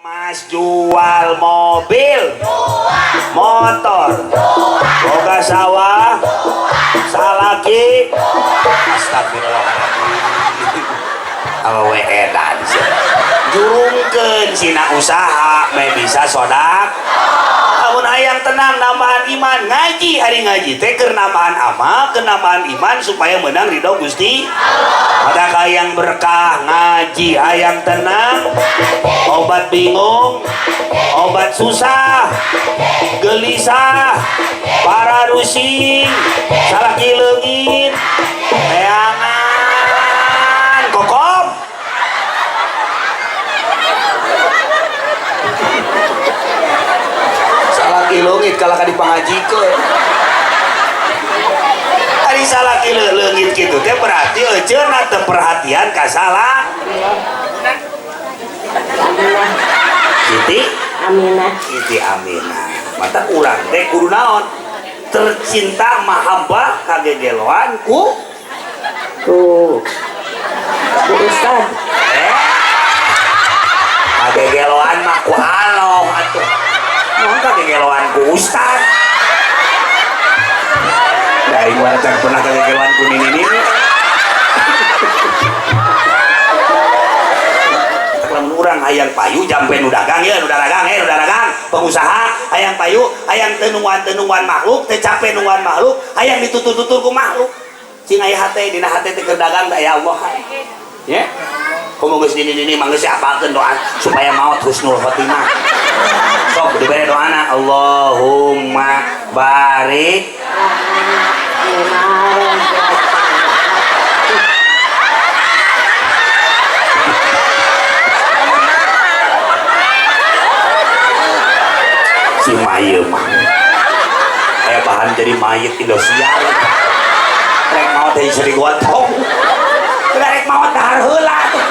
Mas jual mobil, motor, boga sawah, salaki, astagfirullahaladzim. Awewe edan sih. Jurungkeun sina usaha meh bisa sodak. Lamun hayang tenang nambahan iman ngaji hari ngaji teh keur nambahan amal, keur nambahan iman supaya menang ridho Gusti Allah. Maka hayang berkah ngaji, hayang tenang, obat bingung, obat susah, gelisah, para rusing, salaki leungit, teangan, kokom. Salaki leungit kalah ka dipangajikeun. Ari salaki leungit kitu teh berarti euceuna teu perhatian ka salah. Siti Aminah. Siti Aminah. Mata urang teh kudu naon? Tercinta mahabbah kagegeloan ku Ku Ustad. Kagegeloan mah ku Allah atuh. Mun kagegeloan ku Ustad. Da ieu mah can pernah kagegeloan ku nini-nini. Lamun urang hayang payu jampe nu dagang ya, nu dagang ya, nu dagang, pengusaha hayang payu, hayang teu nungguan-nungguan makhluk, teu cape nungguan makhluk, hayang ditutur-tutur ku makhluk. Cing aya hate dina hate teh keur dagang da ya Allah. Ya. Komo geus nini-nini mah geus apalkeun doa supaya maot husnul khotimah. Sok dibere doana Allahumma barik si maye mah. Aya bahan jadi mayit Indosiar. Rek maot deui seri gotong. Rek maot dahar heula tuh.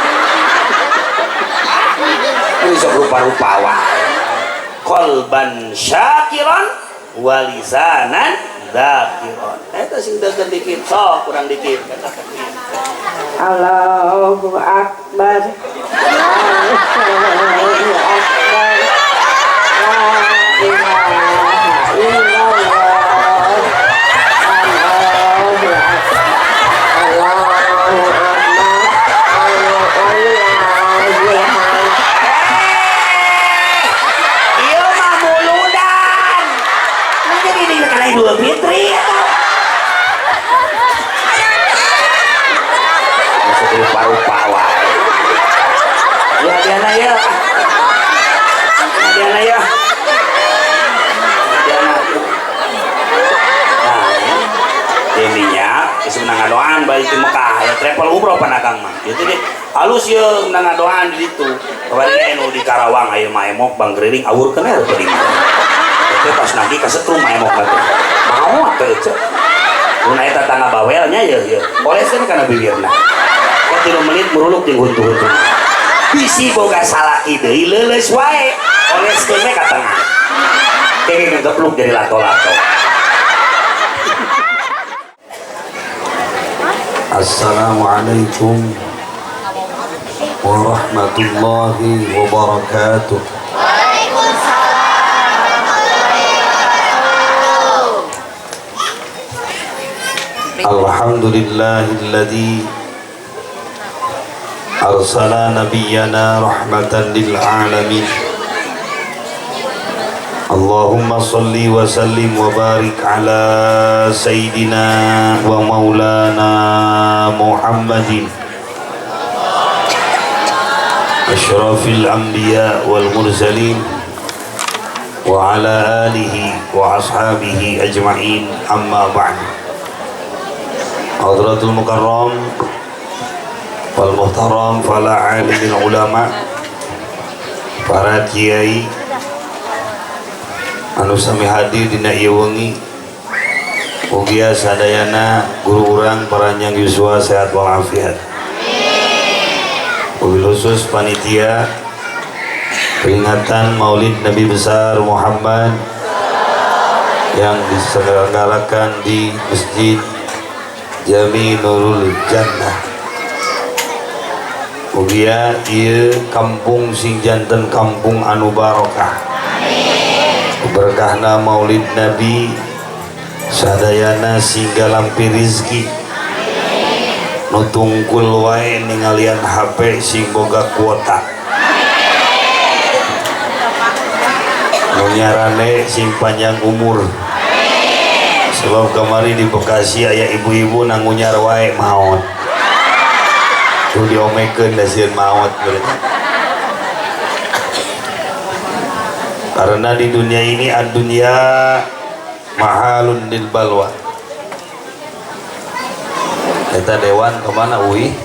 Ini sok rupa-rupa wae. Qalban syakiran walisanan dzakiran. Eta sing deukeun dikit, sok kurang dikit. Allahu akbar. Allahu akbar. La ilaha illallah. Allahu akbar. Allahu akbar. Ieu mah muludan. Ini jadi di kana Idul Fitri eta. Masuk rupa-rupa wae. Ya Diana ya. Diana ya. Diana. Nah, ya. Minyak geus menang ngadoan balik di Mekah ya travel umroh panakang mah. Gitu deh. Halus ye menang ngadoan di ditu. Kamari ge nu di Karawang aya mah emok bang geriling awurkeun we teu di mah. Teh pas nagih kasetrum mah emok teh. Maot teh cek. Mun eta tangga bawelnya ye ye. Oleskeun kana bibirna. Teh 3 menit muruluk jeung huntu-huntu. Bisi boga salaki deui leuleus wae. Oleskeun we ka tengah. Kenging ngegepluk jadi lato-lato. Assalamualaikum warahmatullahi wabarakatuh. Waalaikumsalam warahmatullahi wabarakatuh. Alhamdulillahilladzi arsala nabiyyana rahmatan lil alamin. Allahumma salli wa sallim wa barik ala sayyidina wa maulana Muhammadin asyrafil anbiya wal mursalin wa ala alihi wa ashabihi ajma'in, amma ba'd. Hadratul mukarram wal muhtaram fala alimil ulama, para kiai anu sami hadir dina ieu wengi, ugia sadayana guru urang paranjang yuswa sehat walafiat. Wabil khusus panitia peringatan Maulid Nabi besar Muhammad yang diselenggarakan di Masjid Jami Nurul Jannah. Mugia ieu kampung sing janten kampung anu barokah. Berkahna Maulid Nabi sadayana sing galampi rizki. Nu tungkul wae ningalian HP sing boga kuota. Nu nyarane sing panjang umur. Sebab kamari di Bekasi aya ibu-ibu nangunyar wae maot. Tuh diomekeun da sieun maot berarti. Karena di dunia ini ad-dunya mahalun lil balwa. Eta dewan kemana uih?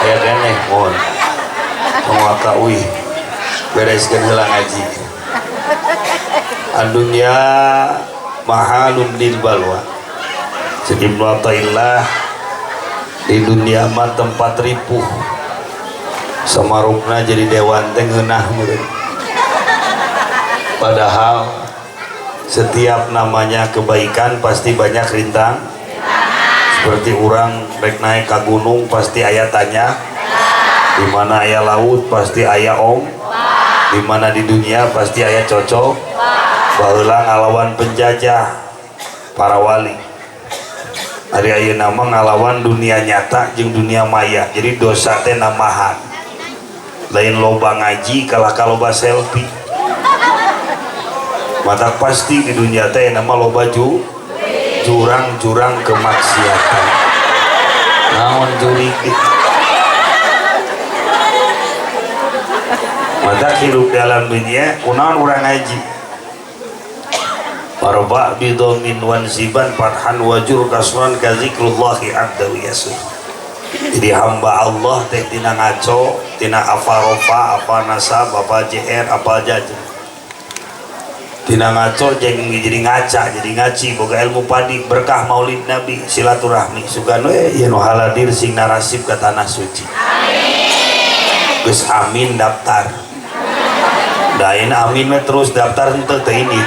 Aya keneh mohon. Penguaka uih. Bereskeun heula ngaji. Ad-dunya mahalun lil balwa. Ceuk Ibnu Athaillah, di dunia mah tempat ripuh. Samarupna jadi dewan teh ngeunah meureun. Padahal setiap namanya kebaikan pasti banyak rintang. Seperti orang rek naik ke gunung pasti aya tanya. Di mana aya laut pasti aya om. Di mana di dunia pasti aya cocok. Baheula ngalawan penjajah para wali. Ari ayeuna mah ngalawan dunia nyata jeung dunia maya. Jadi dosa teh namahan. Lain loba ngaji kalah ka loba selfie. Mata pasti di dunia teh nama loba jurang-jurang kemaksiatan. Naon jurig? Mata hidup dalam dunia kunaon urang ngaji. Warba bidomin wan ziban fathan wajur kasran kazikrullahi abdahu yasur. Jadi hamba Allah teh tina ngaco, tina apa rofa, apa nasab, apa jr, apa jajar. Tina ngaco jadi ngaca, jadi ngaci, boga ilmu padi, berkah maulid Nabi, silaturahmi, sugan we ieu nu haladir sing narasib ka tanah suci. Amin. Geus amin daftar. Da ayeuna amin we terus daftar henteu teu indit.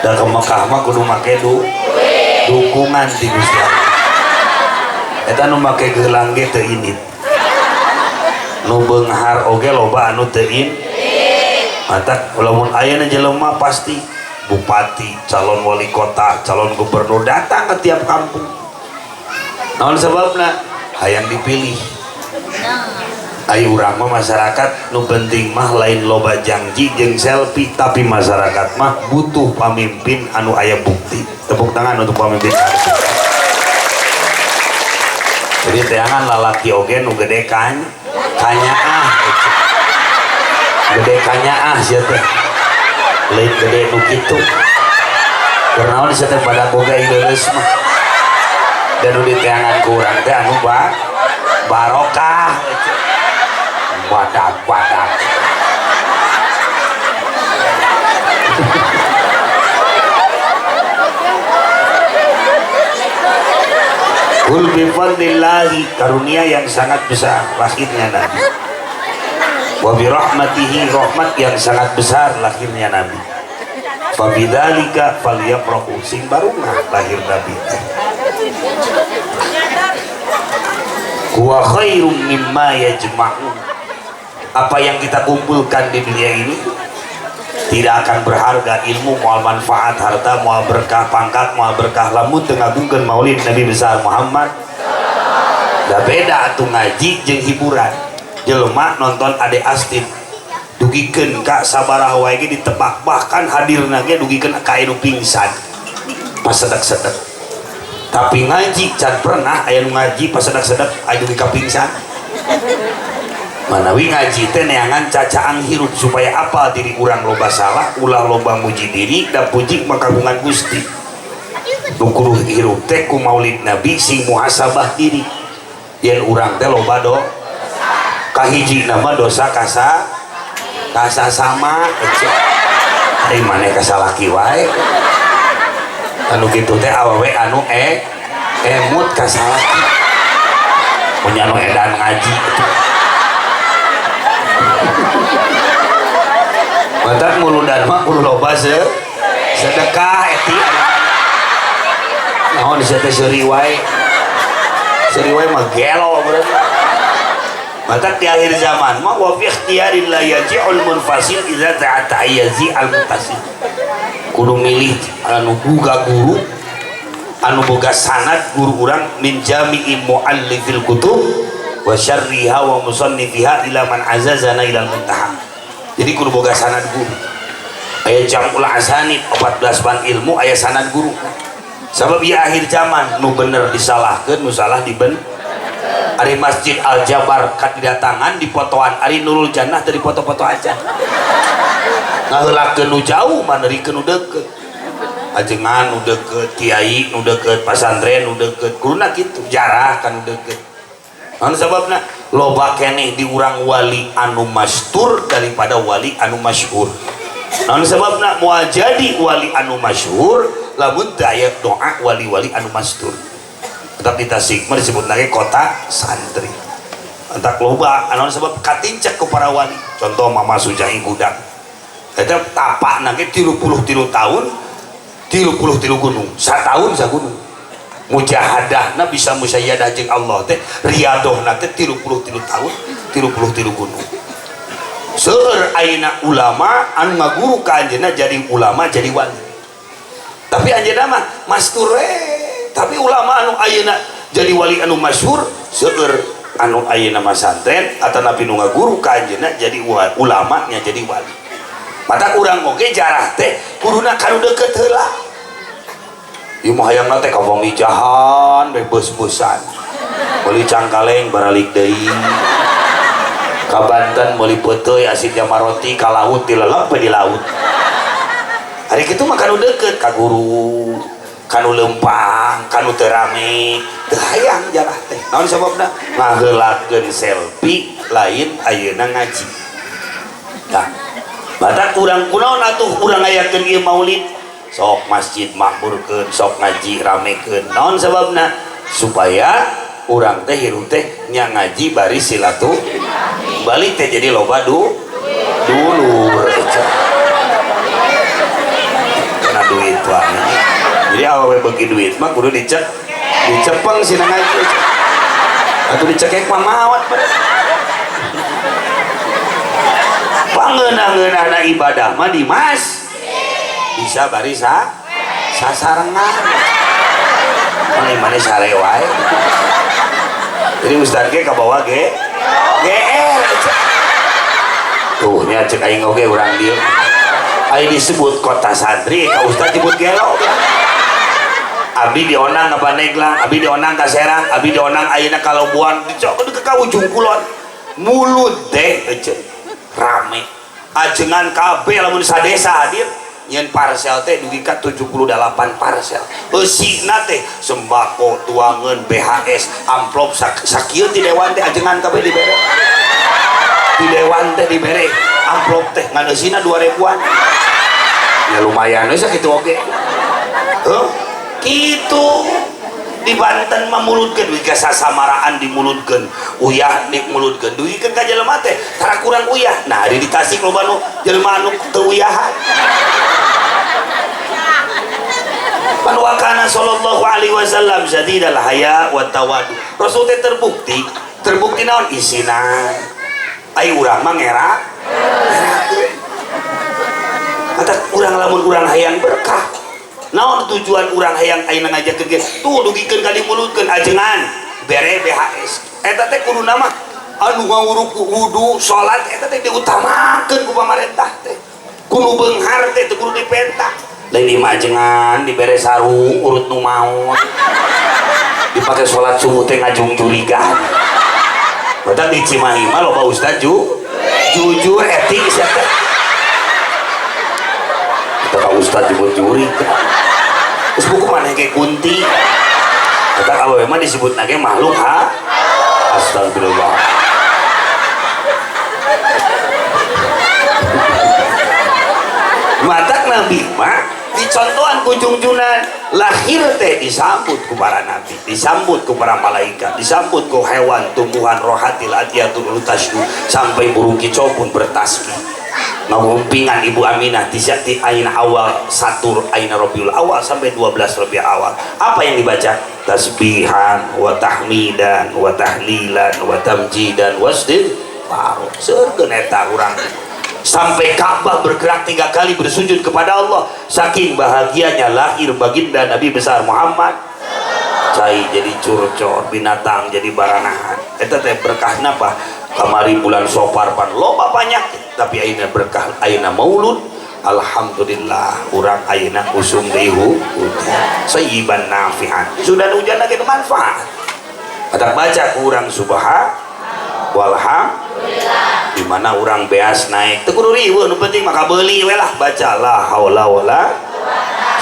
Da ke Mekah mah kudu make dukungan ti Gusti Allah. Eta nu make gelang ge teu indit. Nu beunghar oge loba anu teu indit. Mata lamun ayeuna jelema pasti bupati, calon wali kota, calon gubernur datang ke tiap kampung. Naon sebabna? Hayang dipilih. Ayo urang mah masyarakat nu penting mah lain loba janji jeung selfie, tapi masyarakat mah butuh pamimpin anu aya bukti. Tepuk tangan untuk pamimpin. Jadi teangan lalaki oge nu gede kan kanyaah. Gede kanyaah sia teh. Lain gede nu kitu. Kunaon sia teh badak boga leuleus mah. Dan nu diteangan ku urang teh anu barokah. Badak-badak. Kul bi fadlillahi, karunia yang sangat besar lahirnya Nabi. Wa bi rahmatihi, rahmat yang sangat besar lahirnya Nabi. Fa bidzalika falyafrahu, sing barungah lahir Nabi. Wa khairum mimma yajma'un. Apa yang kita kumpulkan di dunia ini tidak akan berharga, ilmu moal manfaat, harta moal berkah, pangkat moal berkah lamun teu ngagungkeun maulid Nabi besar Muhammad. Da beda atuh ngaji jeung hiburan. Jelema nonton Ade Astin dugikeun ka sabaraha wae ge ditebak, bahkan hadirna ge dugikeun ka anu pingsan pas sedek-sedek. Tapi ngaji can pernah aya nu ngaji pas sedek-sedek aya dugi ka pingsan. Manawi ngaji teh neangan cacaang hirup supaya apa diri urang loba salah, ulah loba muji diri da puji makagungan Gusti. Nu kudu hirup teh ku maulid Nabi sing muhasabah diri. Yen urang teh loba do kahiji nama dosa kasa kasa sama ari maneh kasalaki wae. Anu kitu teh awewe anu emut kasalaki. Punya nu edan ngaji itu. Mantak muludan mah kudu loba sedekah eti. Naon sia teh seuri wae. Seuri wae mah gelo berarti. Matak di akhir zaman mah wa fi ikhtiyarin la yaji'ul munfasil idza ta'ayyazi al muttasil. Kudu milih anu boga guru, anu boga sanad guru urang min jami'i muallifil kutub wa syarriha wa musannifiha ila man azazana ilal muntaha. Jadi kudu boga sanad guru. Aya jamul asanid 14 ban ilmu aya sanad guru. Sabab ieu akhir zaman nu bener disalahkeun, nu salah diben. Ari Masjid Al Jabar kadidatangan dipotoan, ari Nurul Jannah teu dipoto-poto aja. Ngaheulakeun nu jauh mah neurikeun nu deukeut. Ajengan nu deukeut, kiai nu deukeut, pasantren nu deukeut, kuduna kitu, jarah kan nu deukeut. Naon sababna? Loba keneh di urang wali anu mastur daripada wali anu masyhur. Naon sababna? Moal jadi wali anu masyhur lamun teu aya doa wali-wali anu mastur. Tetap di Tasik mah disebut lagi kota santri. Entak loba anu sebab katincak ke para wali. Contoh Mama Sujai Gudang. Eta tapak nage 33 tahun 33 gunung, satahun sagunung. Mujahadahna bisa musyayadah jeung Allah teh, riadohna teh 33 tahun 33 gunung. Seueur ayeuna ulama anu ngaguru ka anjeunna jadi ulama jadi wali. Tapi anjeunna mah mastur we. Tapi ulama anu ayeuna jadi wali anu masyhur seueur anu ayeuna masantren atanapi nu ngaguru ka anjeunna jadi ulamanya jadi wali. Mata urang oge jarah teh kuduna ka nu deukeut heula. Ieu mah hayangna teh ka pamijahan we beus-beusan. Meuli cangkaleng baralik deui. Ka Banten meuli peuteuy asin jamaroti ka laut dilelep we di laut. Ari kitu mah ka nu deukeut ka guru, kanu lempang, kanu teu rame, teu hayang jarah teh. Naon sababna? Ngaheulakeun selfie lain ayeuna ngaji. Tah, batak urang kunaon atuh urang ngayakeun ieu maulid? Sok masjid makmurkeun, sok ngaji ramekeun. Naon sababna? Supaya urang teh hirup teh nya ngaji bari silaturahmi. Balik teh jadi loba dulur. Karena duit wae. Jadi awewe beuki duit mah kudu dicek, dicepeng sina ngaji. Atuh dicekek mah maot pada. Pangeunah-ngeunahna ibadah mah di mas bisa bari sasarengan. Mane mane sare wae. Jadi ustad ge kabawa ge GR. Tuh nya cek aing oge urang dieu. Aing disebut kota santri ka ustad disebut gelo. Abdi dionang ka Pandeglang, abdi dionang ka Serang, abdi dionang ayeuna ka Labuan, dicok ka ujung kulon. Mulut teh ece rame. Ajengan kabeh lamun sadesa hadir nyen parsel teh dugi ka 78 parsel. Eusina teh sembako, tuangeun, BHS, amplop sakieu ti dewan teh ajengan kabeh dibere. Di dewan teh dibere amplop teh ngan eusina 2000-an. Ya lumayan we sakitu oge. Heuh, kitu di Banten mah mulutkeun dugi ka sasamaraan dimulutkeun, uyah dimulutkeun dugi ka jelema teh tara kurang uyah. Nah, ari di Tasik loba nu jelema anu teu uyahan. Pan wa kana sallallahu alaihi wasallam syadidal haya wa tawadu. Rasul teh terbukti, terbukti naon isina. Ai urang mah ngera. Kata urang lamun urang hayang berkah. Naon tujuan urang hayang ayeuna ngajakeun ge? Tuh dugikeun ka dimulutkeun ajengan bere BHS. Eta teh kudu nama anu ngawuruk wudu salat eta teh diutamakeun ku pamarentah teh. Kudu beunghar teh teu kudu dipenta. Lain di ajengan dibere sarung urut nu maot. Dipake salat subuh teh ngajungjurigan. Batak di Cimahi mah loba ustad jujur etik sia teh. Kata ustad disebut jurig. Terus buku mana ge kunti. Kata awewe mah disebut nage makhluk ha. Astagfirullah. Matak Nabi mah dicontohan ku jungjungan lahir teh disambut ku para nabi, disambut ku para malaikat, disambut ku hewan, tumbuhan, rohatil atiyatul tasdu, sampai burung kicau pun bertasbih. Ngagumpingan Ibu Aminah di aina awal satu aina Rabiul Awal sampai 12 Rabiul Awal. Apa yang dibaca? Tasbihan wa tahmidan wa tahlilan wa tamjidan wastighfar. Seukeun eta urang. Sampai Ka'bah bergerak 3 kali bersujud kepada Allah, saking bahagianya lahir baginda Nabi besar Muhammad. Cai jadi curcor, binatang jadi baranahan. Eta teh berkahna apa? Kamari bulan Safar pan loba penyakit, tapi ayeuna berkah ayeuna maulud. Alhamdulillah urang ayeuna usum deui hujan. Sayyiban nafi'an. Sudah hujan lagi manfaat. Kata baca ku urang subha walhamdulillah. Di mana urang beas naik teu kudu riweuh, nu penting maka beuli we lah, baca la haula wala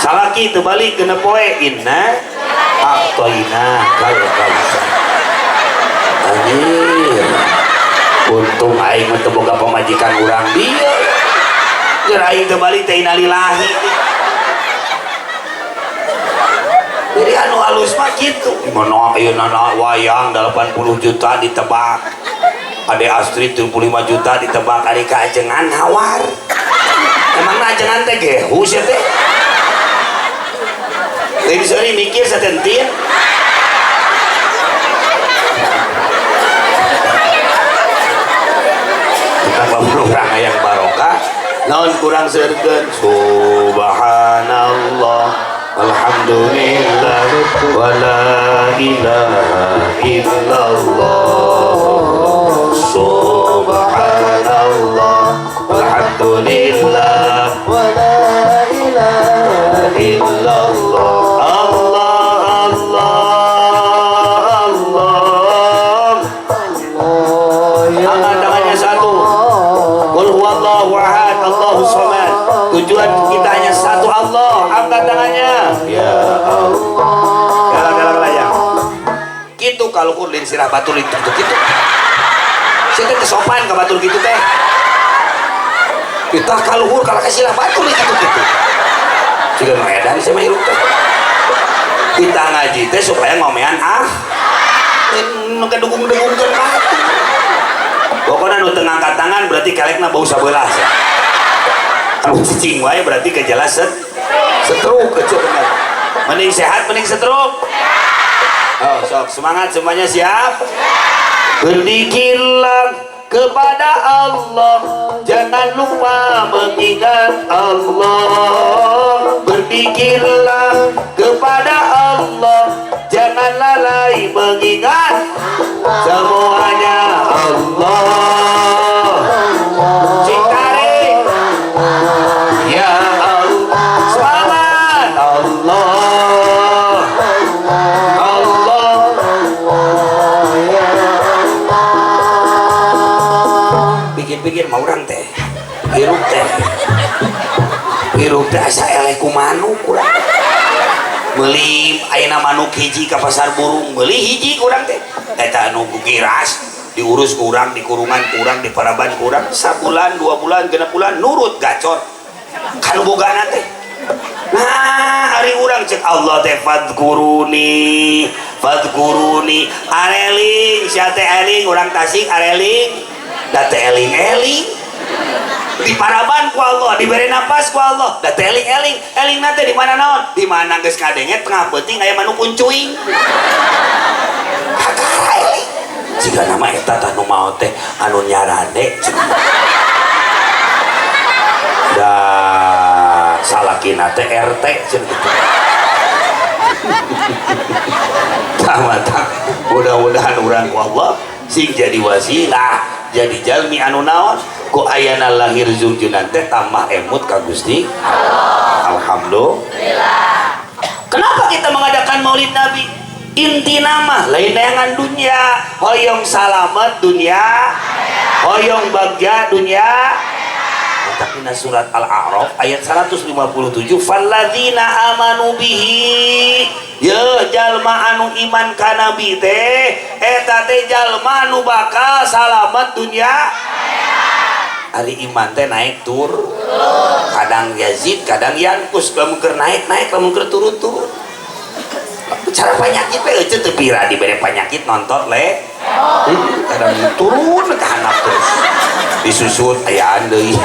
salaki teu balik genep poe inna a'thaina kal kautsar. Anjir, untung aing mah teu boga pamajikan urang dieu. Keur aing teu balik teh innalillahi. Jadi anu halus mah kitu. Mana ayeuna wayang 80 juta ditebak. Ade Astrid 75 juta ditebak ari ka ajengan hawar. Emangna ajengan teh gehu sia teh? Lain seuri mikir satentin. Kita lamun urang hayang barokah, naon kurang seukeun? Subhanallah, alhamdulillah, wala ilaha illallah. Subhanallah, alhamdulillah, wala ilaha illallah. Allah, Allah, Allah. Angkat tangannya satu. Qul huwallahu ahad, Allahu samad. Tujuan kita hanya satu, Allah. Angkat tangannya. Ya Allah. Galak-galak aja. Gitu kalau kur lin sirah batur itu gitu. Saya teh sopan ke batur gitu teh. Kita kaluhur kalau ke sirah batur gitu gitu. Jika nu edan saya mah hirup teh. Kita ngaji teh supaya ngomean ah. Nu kedukung-dukungkeun batur. Pokoknya nu teu ngangkat tangan berarti kelekna bau sabelah. Anu cicing wae berarti gejala stroke kecil bener. Mending sehat mending stroke. Oh, sok semangat semuanya siap? Berzikirlah kepada Allah, jangan lupa mengingat Allah. Berzikirlah kepada Allah, jangan lalai mengingat semuanya Allah. Citarik ya Allah, selamat Allah, Allah, pikir-pikir mau orang teh hirup teh hirup teh asa eleh ku manuk urang meuli ayeuna manuk hiji ka pasar burung meuli hiji urang teh eta anu giras diurus ku urang dikurungan ku urang diparaban ku urang sabulan 2 bulan 6 bulan nurut gacor kanu bogana teh. Nah ari urang cek Allah teh fadkuruni fadkuruni areling sia teh eling urang Tasik areling da teh eling-eling diparaban ku Allah dibere napas ku Allah da teh eling-eling eling na teh di mana naon di mana geus ngadenge tengah peuting aya manuk kuncuing kakara eling jika nama eta tah nu maot teh anu nyarande da salakina teh RT cenah kitu. Tah mudah-mudahan urang ku Allah sing jadi wasilah jadi jalmi anu naon ku ayana lahir zungjunan teh tambah emut ka Gusti Allah. Alhamdulillah. Kenapa kita mengadakan Maulid Nabi? Inti nama lain dayangan dunia, hoyong salamet dunia, hoyong bagja dunia. Tapi surat Al-A'raf ayat 157 falladzina amanu bihi ye jalma anu iman ka nabi teh eta teh jalma anu bakal salamet dunia. Ari iman teh naik tur kadang yazid kadang yankus, lamun keur naik-naik lamun keur turun-turun. Cara penyakit teh euceut teu pira dibere penyakit nonton le kadang turun ke handap terus. Disusut ayaan deui.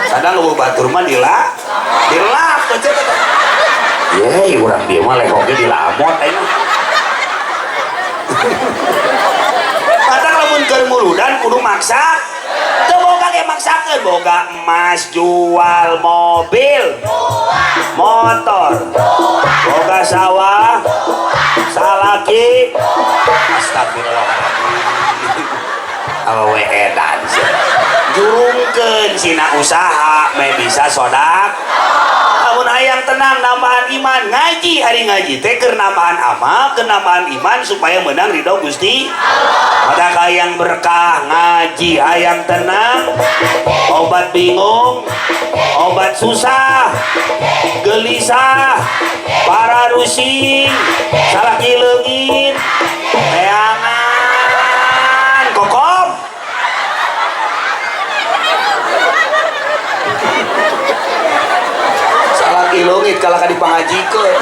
Kadang eueuh batur mah dilap ece teh. Ye, urang dieu mah lehok ge dilamot aing. Kadang lamun keur muludan kudu maksa. Teu boga ge maksakeun, boga emas jual mobil, motor, boga sawah, salaki. Astagfirullahaladzim. Awewe edan sih. Jurungkeun sina usaha meh bisa sodak. Lamun hayang tenang nambahan iman ngaji, hari ngaji teh keur nambahan amal, keur nambahan iman supaya menang ridho Gusti Allah. Maka hayang berkah ngaji, hayang tenang, obat bingung, obat susah, gelisah, para rusing, salaki leungit, teangan, kokom. Salaki leungit kalah ka dipangajikeun.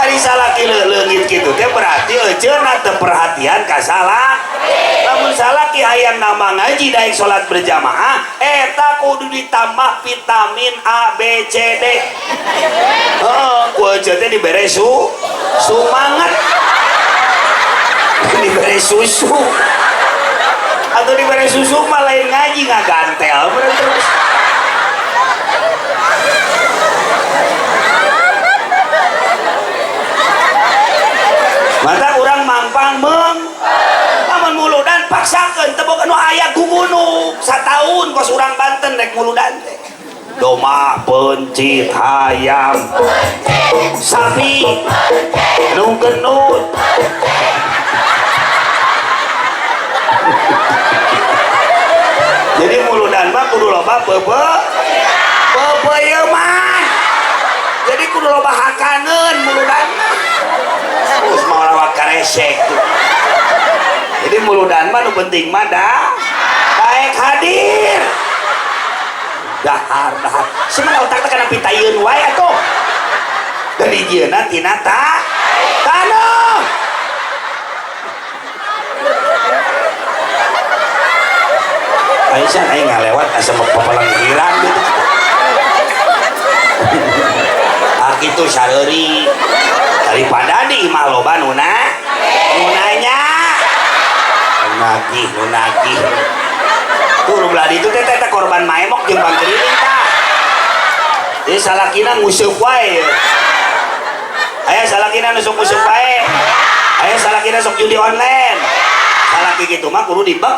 Ari salaki leungit kitu teh berarti euceuna teu perhatian ka salaki. Lamun salaki hayang nambah ngaji daek salat berjamaah, eta kudu ditambah vitamin A B C D. Heeh, ku euceun teh dibere sumanget. Dibere susu. Atau dibere susu mah lain ngaji ngagantel terus. Mata urang mangpang meng lamun muludan paksakeun teu boga nu aya gugunuk sataun kos urang Banten rek muludan teh. Domba pencit hayam sapi nu genut. Jadi muludan mah kudu loba pepeyeman. Jadi kudu loba hakaneun muludan mah. Terus mau lawak karesek tuh. Jadi muludan mah nu penting mah dah baik hadir. Dahar dahar. Semua otak teh kana pitayeun wae atuh. Dan dijieunna tina taneuh. Aisyah aing ngalewat asa papalanggiran gitu. Ah kitu sareuri. Daripada di imah loba nu nanya. Nagih, nu nagih. Tuh nu belah ditu teh teh korban maemok jeung bangkiriling tah. Jadi salakina nguseup wae. Aya salakina nu sok nguseup wae. Aya salakina sok judi online. Salaki kitu mah kudu dibek.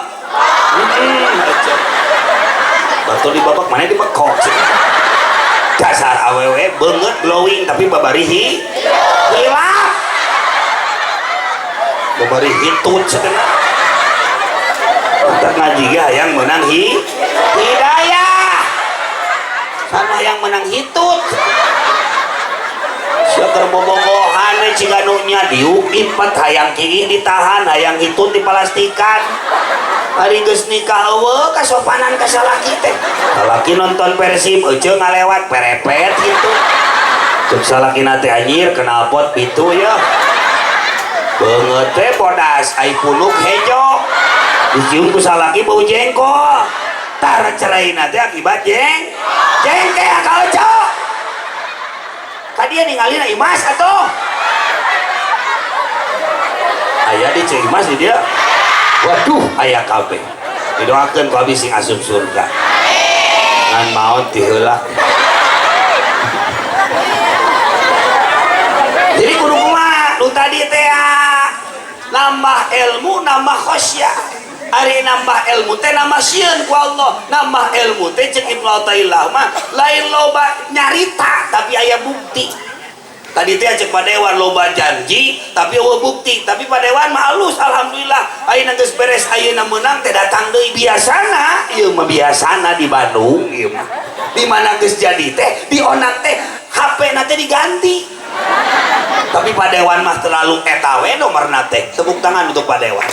Batur dibabak mana dibekok sih. Dasar awewe beungeut glowing tapi babari hilap. Babari hitut cenah. Mantap ngaji ge hayang meunang hidayah. Sama yang menang hitut. Sia keur bobogohan we ciga nu nya diuk ipet hayang kiih ditahan, hayang hitut dipalastikan. Ari geus nikah eueuh kasopanan ka salaki teh. Salaki nonton Persib euceu ngalewat perepet gitu. Cek salakina teh anjir knalpot pitu ya. Beungeut teh bodas ai punuk hejo. Dicium ku salaki bau jengkol. Tara ceraina teh akibat jengkel ka euceu. Ka dieu ningalina Imas atuh. Aya di Ceu Imas di dieu. Waduh, aya kabeh. Didoakeun ku abi sing asup surga. Ngan maot ti heula. Jadi kudu kumaha? Nu tadi teh nambah ilmu, nambah khasyah. Ari nambah ilmu teh nambah sieun ku Allah. Nambah ilmu teh ceuk Ibnu Athaillah mah lain loba nyarita tapi aya bukti. Tadi teh cek Pak Dewan loba janji tapi eueuh bukti, tapi Pak Dewan mah alus alhamdulillah. Ayeuna geus beres ayeuna meunang teh datang deui biasana. Ieu mah biasana di Bandung ieu mah. Di mana geus jadi teh dionak teh HP na teh diganti. Tapi Pak Dewan mah terlalu eta we nomorna teh. Tepuk tangan untuk Pak Dewan.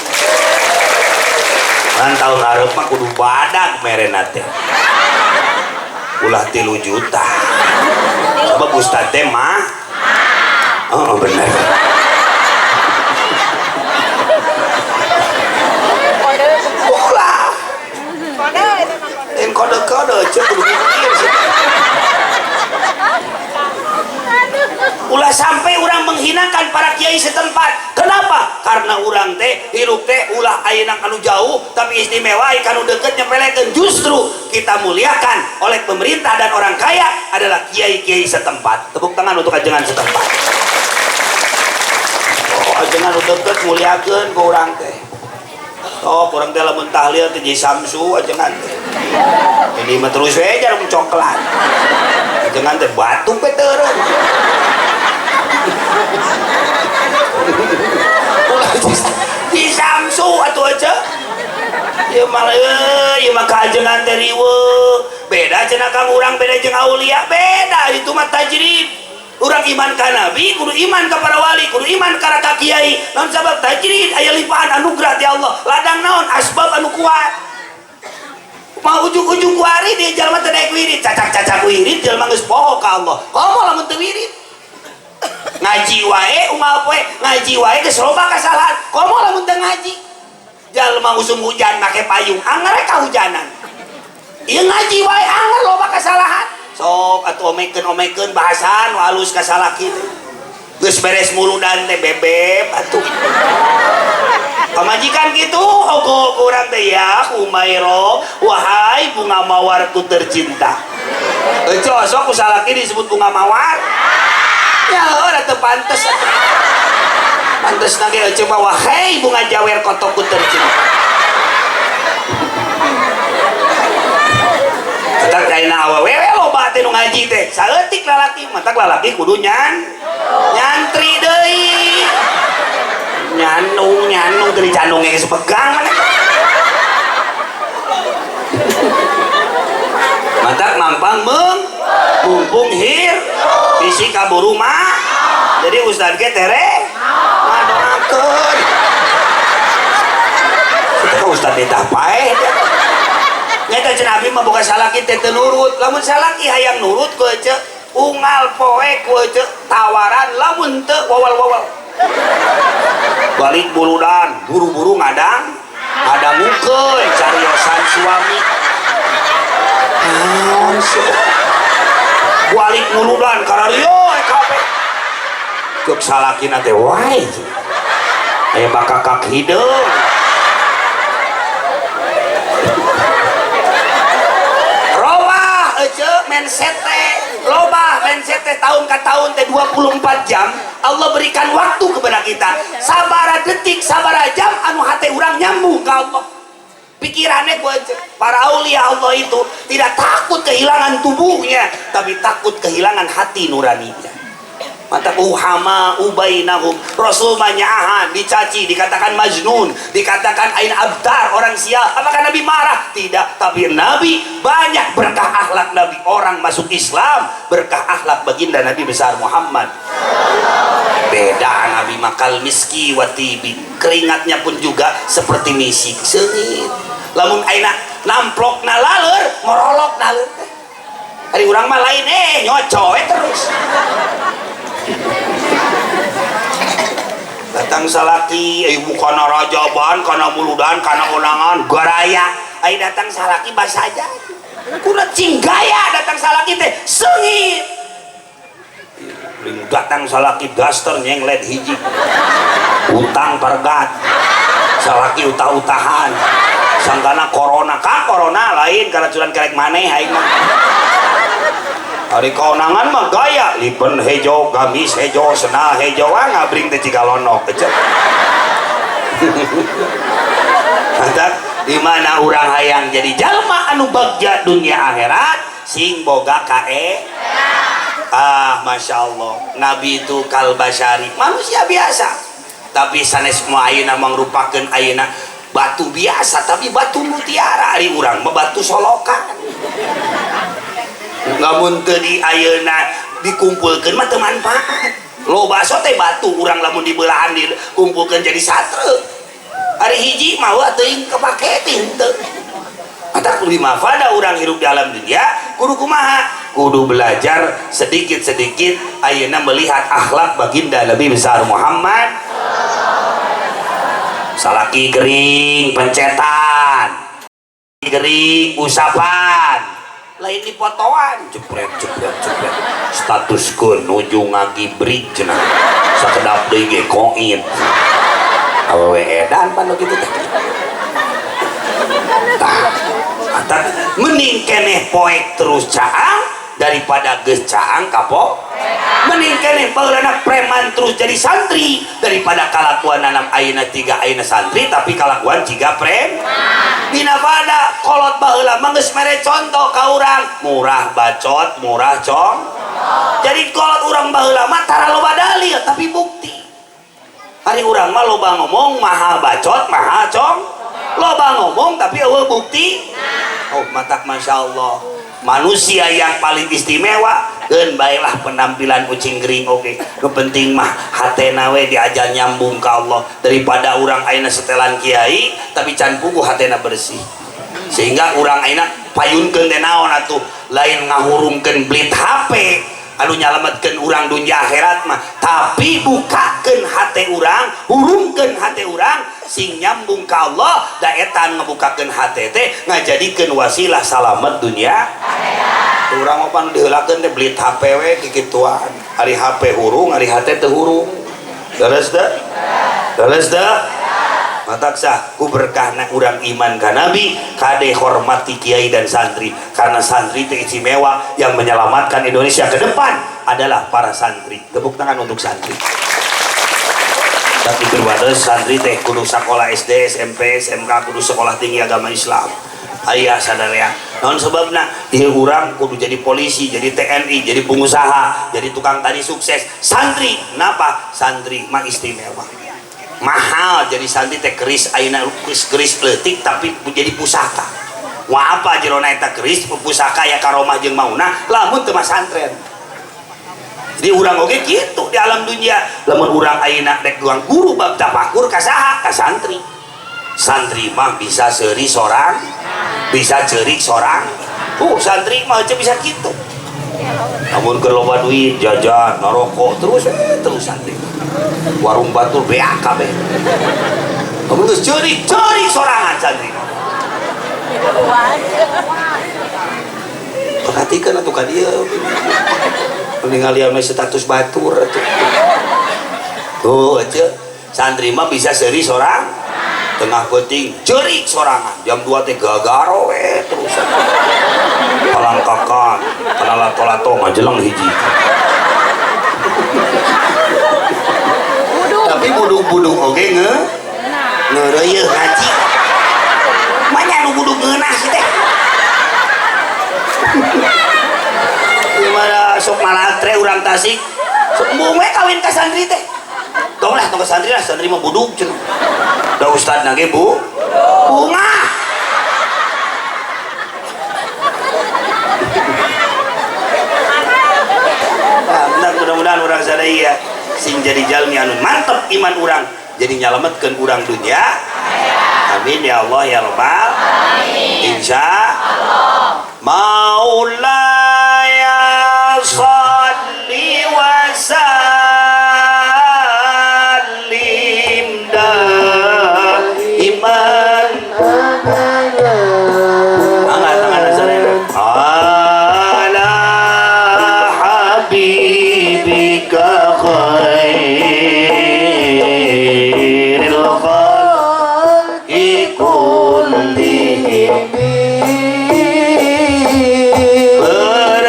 Kan tahun hareup mah kudu badag merena teh. Ulah 3 juta. Sebab ustad teh mah oh bener. Ulah Kode-kode cek kudu mikir sih. Ulah sampai orang menghinakan para kiai setempat. Kenapa? Karena orang teh hirup teh ulah ayeuna kanu jauh tapi istimewa kanu deket nyepelekeun. Justru kita muliakan oleh pemerintah dan orang kaya adalah kiai-kiai setempat. Tepuk tangan untuk ajengan setempat. Oh, ajengan deket muliakeun ku urang teh. Oh, kurang teh lamun tahlil teh jadi samsu ajengan teh. Jadi mah terus we jarum coklat. Ajengan teh batuk we teureun. Ulah di samsu atuh aja. Ieu mah euy, ieu mah kaajengan teh riweuh. Beda cenah kang urang beda jeung aulia, beda itu mah tajrib. Urang iman ka nabi, kudu iman ka para wali, kudu iman ka ka kiai. Naon sabab tajrid aya limpahan anugerah ti Allah. Ladang naon asbab anu kuat. Mah ujung-ujung kuari dia jalma teh daek wirid, cacak-cacak wirid jalma geus poho ka Allah. Komo lamun teu wirid. Ngaji wae unggal poe, ngaji wae geus loba kasalahan. Komo lamun teu ngaji. Jalma usum hujan make payung, anger kahujanan. Ieu ngaji wae anger loba kasalahan. Sok atuh omekeun-omekeun bahasan nu alus ka salaki teh. Geus beres muludan teh bebeb atuh. Pamajikan kitu ogo urang teh ya Humairo, wahai bunga mawarku tercinta. Eueuh sok ku salaki disebut bunga mawar. Ya ora teu pantes atuh. Pantesna ge eueuh mah wahai bunga jawer kotoku tercinta. Matak ayeuna awewe loba teh nu ngaji teh saeutik lalaki, matak lalaki kudu nyantri deui. Nyanung nyanung teu dicandung geus pegang maneh. Matak mampang meung mumpung hir bisi kaburu mah. Jadi ustad ge tere ngadoakeun. Kitu ustad teh tah paeh. Nyata cenah abi mah boga salaki teh teu nurut. Lamun salaki hayang nurut ku ece unggal poe ku ece tawaran lamun teu wawal-wawal. Balik buludan, buru-buru ngadang, ngadangukeun cariosan suami. Naon sih? Balik muludan karario kabeh. Cuk salakina teh wae. Aya bakakak hideung. Robah ece mindset teh, loba mindset teh tahun ke tahun teh 24 jam Allah berikan waktu kepada kita. Sabara detik, sabara jam anu hate urang nyambung ka Allah. Pikirannya gua aja. Para aulia Allah itu tidak takut kehilangan tubuhnya, tapi takut kehilangan hati nuraninya. Mata uhama ubainahum. Rasul manyaahan, dicaci, dikatakan majnun, dikatakan ain abtar, orang sial. Apakah Nabi marah? Tidak, tapi Nabi banyak berkah akhlak Nabi. Orang masuk Islam berkah akhlak baginda Nabi besar Muhammad. Beda Nabi makal miski watibi, keringatnya pun juga seperti misik sengit. Lamun aina namplok nalaleur, ngorolok naleur. Hari urang mah lain nyocoe terus. Datang salaki, ibu kana rajaban, kana muludan, kana unangan, garaya. Ai datang salaki basaja. Kuna cinggaya datang salaki teh sengit. Datang salaki daster nyenglet hiji. Utang pargat. Salaki utah-utahan. Sangkana corona, ka corona lain karacuran kerek maneh aing mah. Hari kaonangan mah gaya, lipen hejo, gamis hejo, sena hejo, ah ngabring teh cigalonok kecet. Mantap, di mana urang hayang jadi jalma anu bagja dunia akhirat, sing boga kae. Ah, masya Allah, Nabi itu kalbasyari, manusia biasa. Tapi sanes mah ayeuna mangrupakeun ayeuna batu biasa, tapi batu mutiara ari urang mah batu solokan. Lamun teu di ayeuna dikumpulkeun mah teu manfaat. Loba so teh batu urang lamun dibelahan dikumpulkeun jadi satre. Ari hiji mah wa teuing kepake teh henteu. Matak kudu dimafada urang hirup di alam dunia kudu kumaha? Kudu belajar sedikit-sedikit ayeuna melihat akhlak baginda Nabi besar Muhammad. Salaki gering pencetan, gering usapan, Lain dipotoan jepret jepret jepret statuskeun nuju ngagibrik cenah sakedap deui ge koin awewe edan pan nu kitu teh. Tah mending keneh poek terus caang daripada geus caang kapok. Mending keneh baheulana preman terus jadi santri daripada kalakuan nanam ayeuna tiga ayeuna santri tapi kalakuan jiga preman. Dina pada kolot baheula mah geus mere contoh ka urang, murah bacot, murah cong. Jadi kolot urang baheula mah tara loba dalil tapi bukti. Hari urang mah loba ngomong mahal bacot, mahal cong. Loba ngomong tapi eueuh bukti. Oh, matak masya Allah. Manusia yang paling istimewa keun baiklah penampilan ucing gering oke. Nu penting mah hatena we diajar nyambung ka Allah daripada urang ayeuna setelan kiai tapi can puguh hatena bersih. Sehingga urang ayeuna payunkeun teh naon atuh lain ngahurungkeun blit HP anu nyalametkeun urang dunya akhirat mah tapi bukakeun hate urang, hurungkeun hate urang sing nyambung ka Allah da eta ngebukakeun hate teh ngajadikeun wasilah salamet dunya akhirat. Urang mah pan diheulakeun teh beli HP we kikituan. Ari HP hurung, ari hate teu hurung. Leres teu? Leres teu? Matak sah ku berkahna urang iman ka Nabi kade hormati kiai dan santri karena santri itu istimewa yang menyelamatkan Indonesia ke depan adalah para santri. Tepuk tangan untuk santri. Tapi berbatas santri teh kudu sekolah SD, SMP, SMK, kudu sekolah tinggi agama Islam. Ayah sadarea. Naon sebabna? Ieu urang kudu jadi polisi, jadi TNI, jadi pengusaha, jadi tukang tani sukses. Santri, kenapa? Santri mah istimewa. Mahal jadi santri teh keris ayeuna keris leutik tapi jadi pusaka. Wah apa jerona eta keris pusaka ya karomah jeung maunah lamun teu masantren. Jadi urang oge kitu di alam dunia lamun urang ayeuna rek duang guru bab tafakur ka saha? Ka santri. Santri mah bisa seuri sorang, bisa ceurik sorang. Santri mah aja bisa kitu. Lamun keur loba duit jajan, ngarokok terus terus santri. Warung batur beak kabeh. Lamun geus ceurik, ceurik sorangan santri. Perhatikan atuh ka dieu. Ningali ame status batur atuh. Tuh aja santri mah bisa seuri sorang tengah penting ceurik sorangan jam 2 teh gagaro we terus palangkakan kana lato-lato ngajeleng hiji. Tapi budug-budug oge ngeureuyeun ngaji. Manya nu budug ngeunah sih teh. Gimana sok malatre urang Tasik sok embung we kawin ka santri teh. Tong lah tong ka santri lah, santri mah budug cenah. Da ustadna ge bu bunga. Nah, mudah-mudahan urang sadaya sing jadi jalmi anu mantep iman urang jadi nyalametkeun urang dunya. Amin ya Allah ya Rabbal alamin. Insya Allah. Maulaya shalli wa sallim daiman. Angkat tangan sadaya. Ala habibika khairil khalqi kullihim.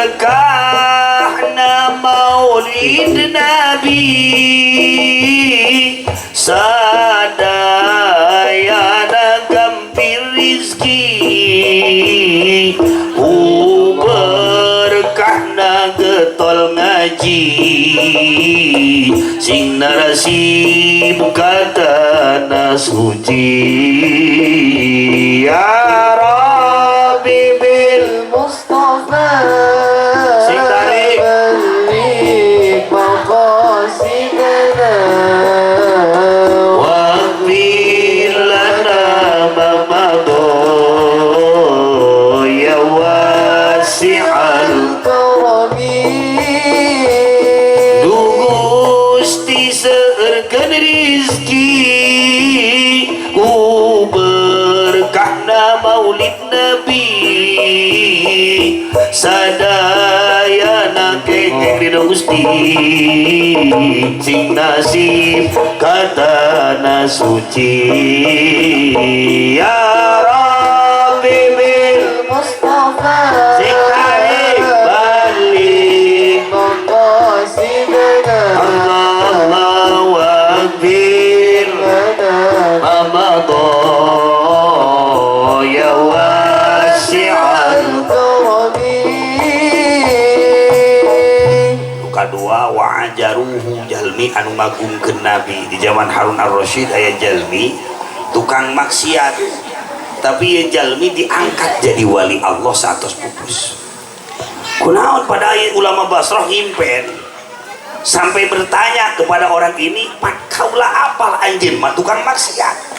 Berkahna maulid Nabi sadayana gampir rizki ku berkahna getol ngaji sing narasib katana suci ya Rabbi bil Mustafa sing tarik balligh maqasidana waghfir lana ma madha ya wasi'al karami. Gusti seurkeun rizki ku berkahna maulid Nabi Sadayana kenging ridho Gusti sing nasib katana suci ya Rabbi bil Mustafa sing tarik balik maqasidana Allahu akbar Ramadan ya wasi'al kadua wa ajaruhu jalmi anu ngagungkeun nabi di zaman Harun Ar-Rasyid aya jalmi tukang maksiat tapi ya jalmi diangkat jadi wali Allah saatos pupus. Kunaon pada ulama Basrah ngimpen sampai bertanya kepada orang ini, "Pak kaula apal anjeun mah tukang maksiat,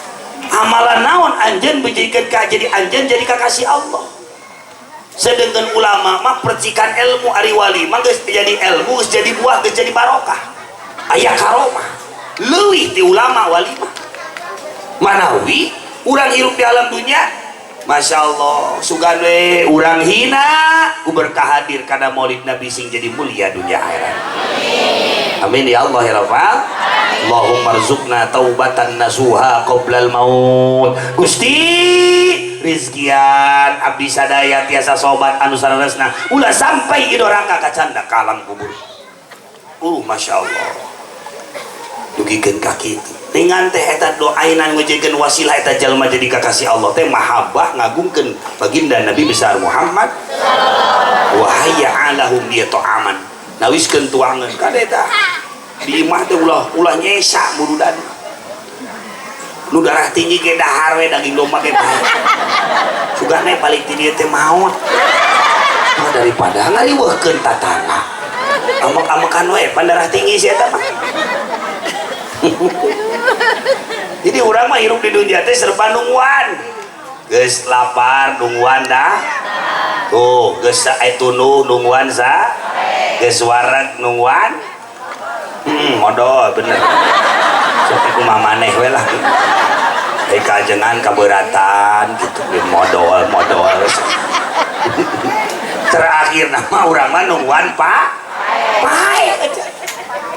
amalan naon anjeun bejikeun ka jadi anjeun jadi kakasih Allah?" Sedangkan ulama mah percikan ilmu, ari wali mah geus jadi ilmu, geus jadi buah, geus jadi barokah, aya karomah leuwih ti ulama wali mah. Manawi urang hirup di alam dunia, Masya Allah, sugan we urang hina ku berkah hadir kana maulid Nabi sing jadi mulia dunia akhirat. Amin ya Allah ya Rabbal. Allahumma rzuqna taubatan nasuha qoblal maut. Gusti rizkian abdi sadaya tiasa sobat anu saleresna ulah sampai idoraka kacanda ka alam kubur. Masya Allah, dugikeun ka kitu ringan teh eta doainan ngujikeun wasilah eta jalma jadi kakasih Allah teh mahabbah ngagungkeun baginda Nabi besar Muhammad wa hayya alahum bi ta'aman nawiskeun tuangan kade eta di imah teh ulah ulah nyesa murudan nu darah tinggi ge dahar we daging domba ge bae sugane balik ti dieu teh maot. Mah daripada ngariweuhkeun tatangga amek-amekan we pan darah tinggi si eta mah. Jadi urang mah hirup di dunia teh serba nungguan, geus lapar nungguan dah tuh, geus tunduh nungguan sa, geus wareg nungguan modal bener sok kumaha maneh we lah kajengan kaberatan gitu modal modal. Terakhir nama urang mah nungguan pak pae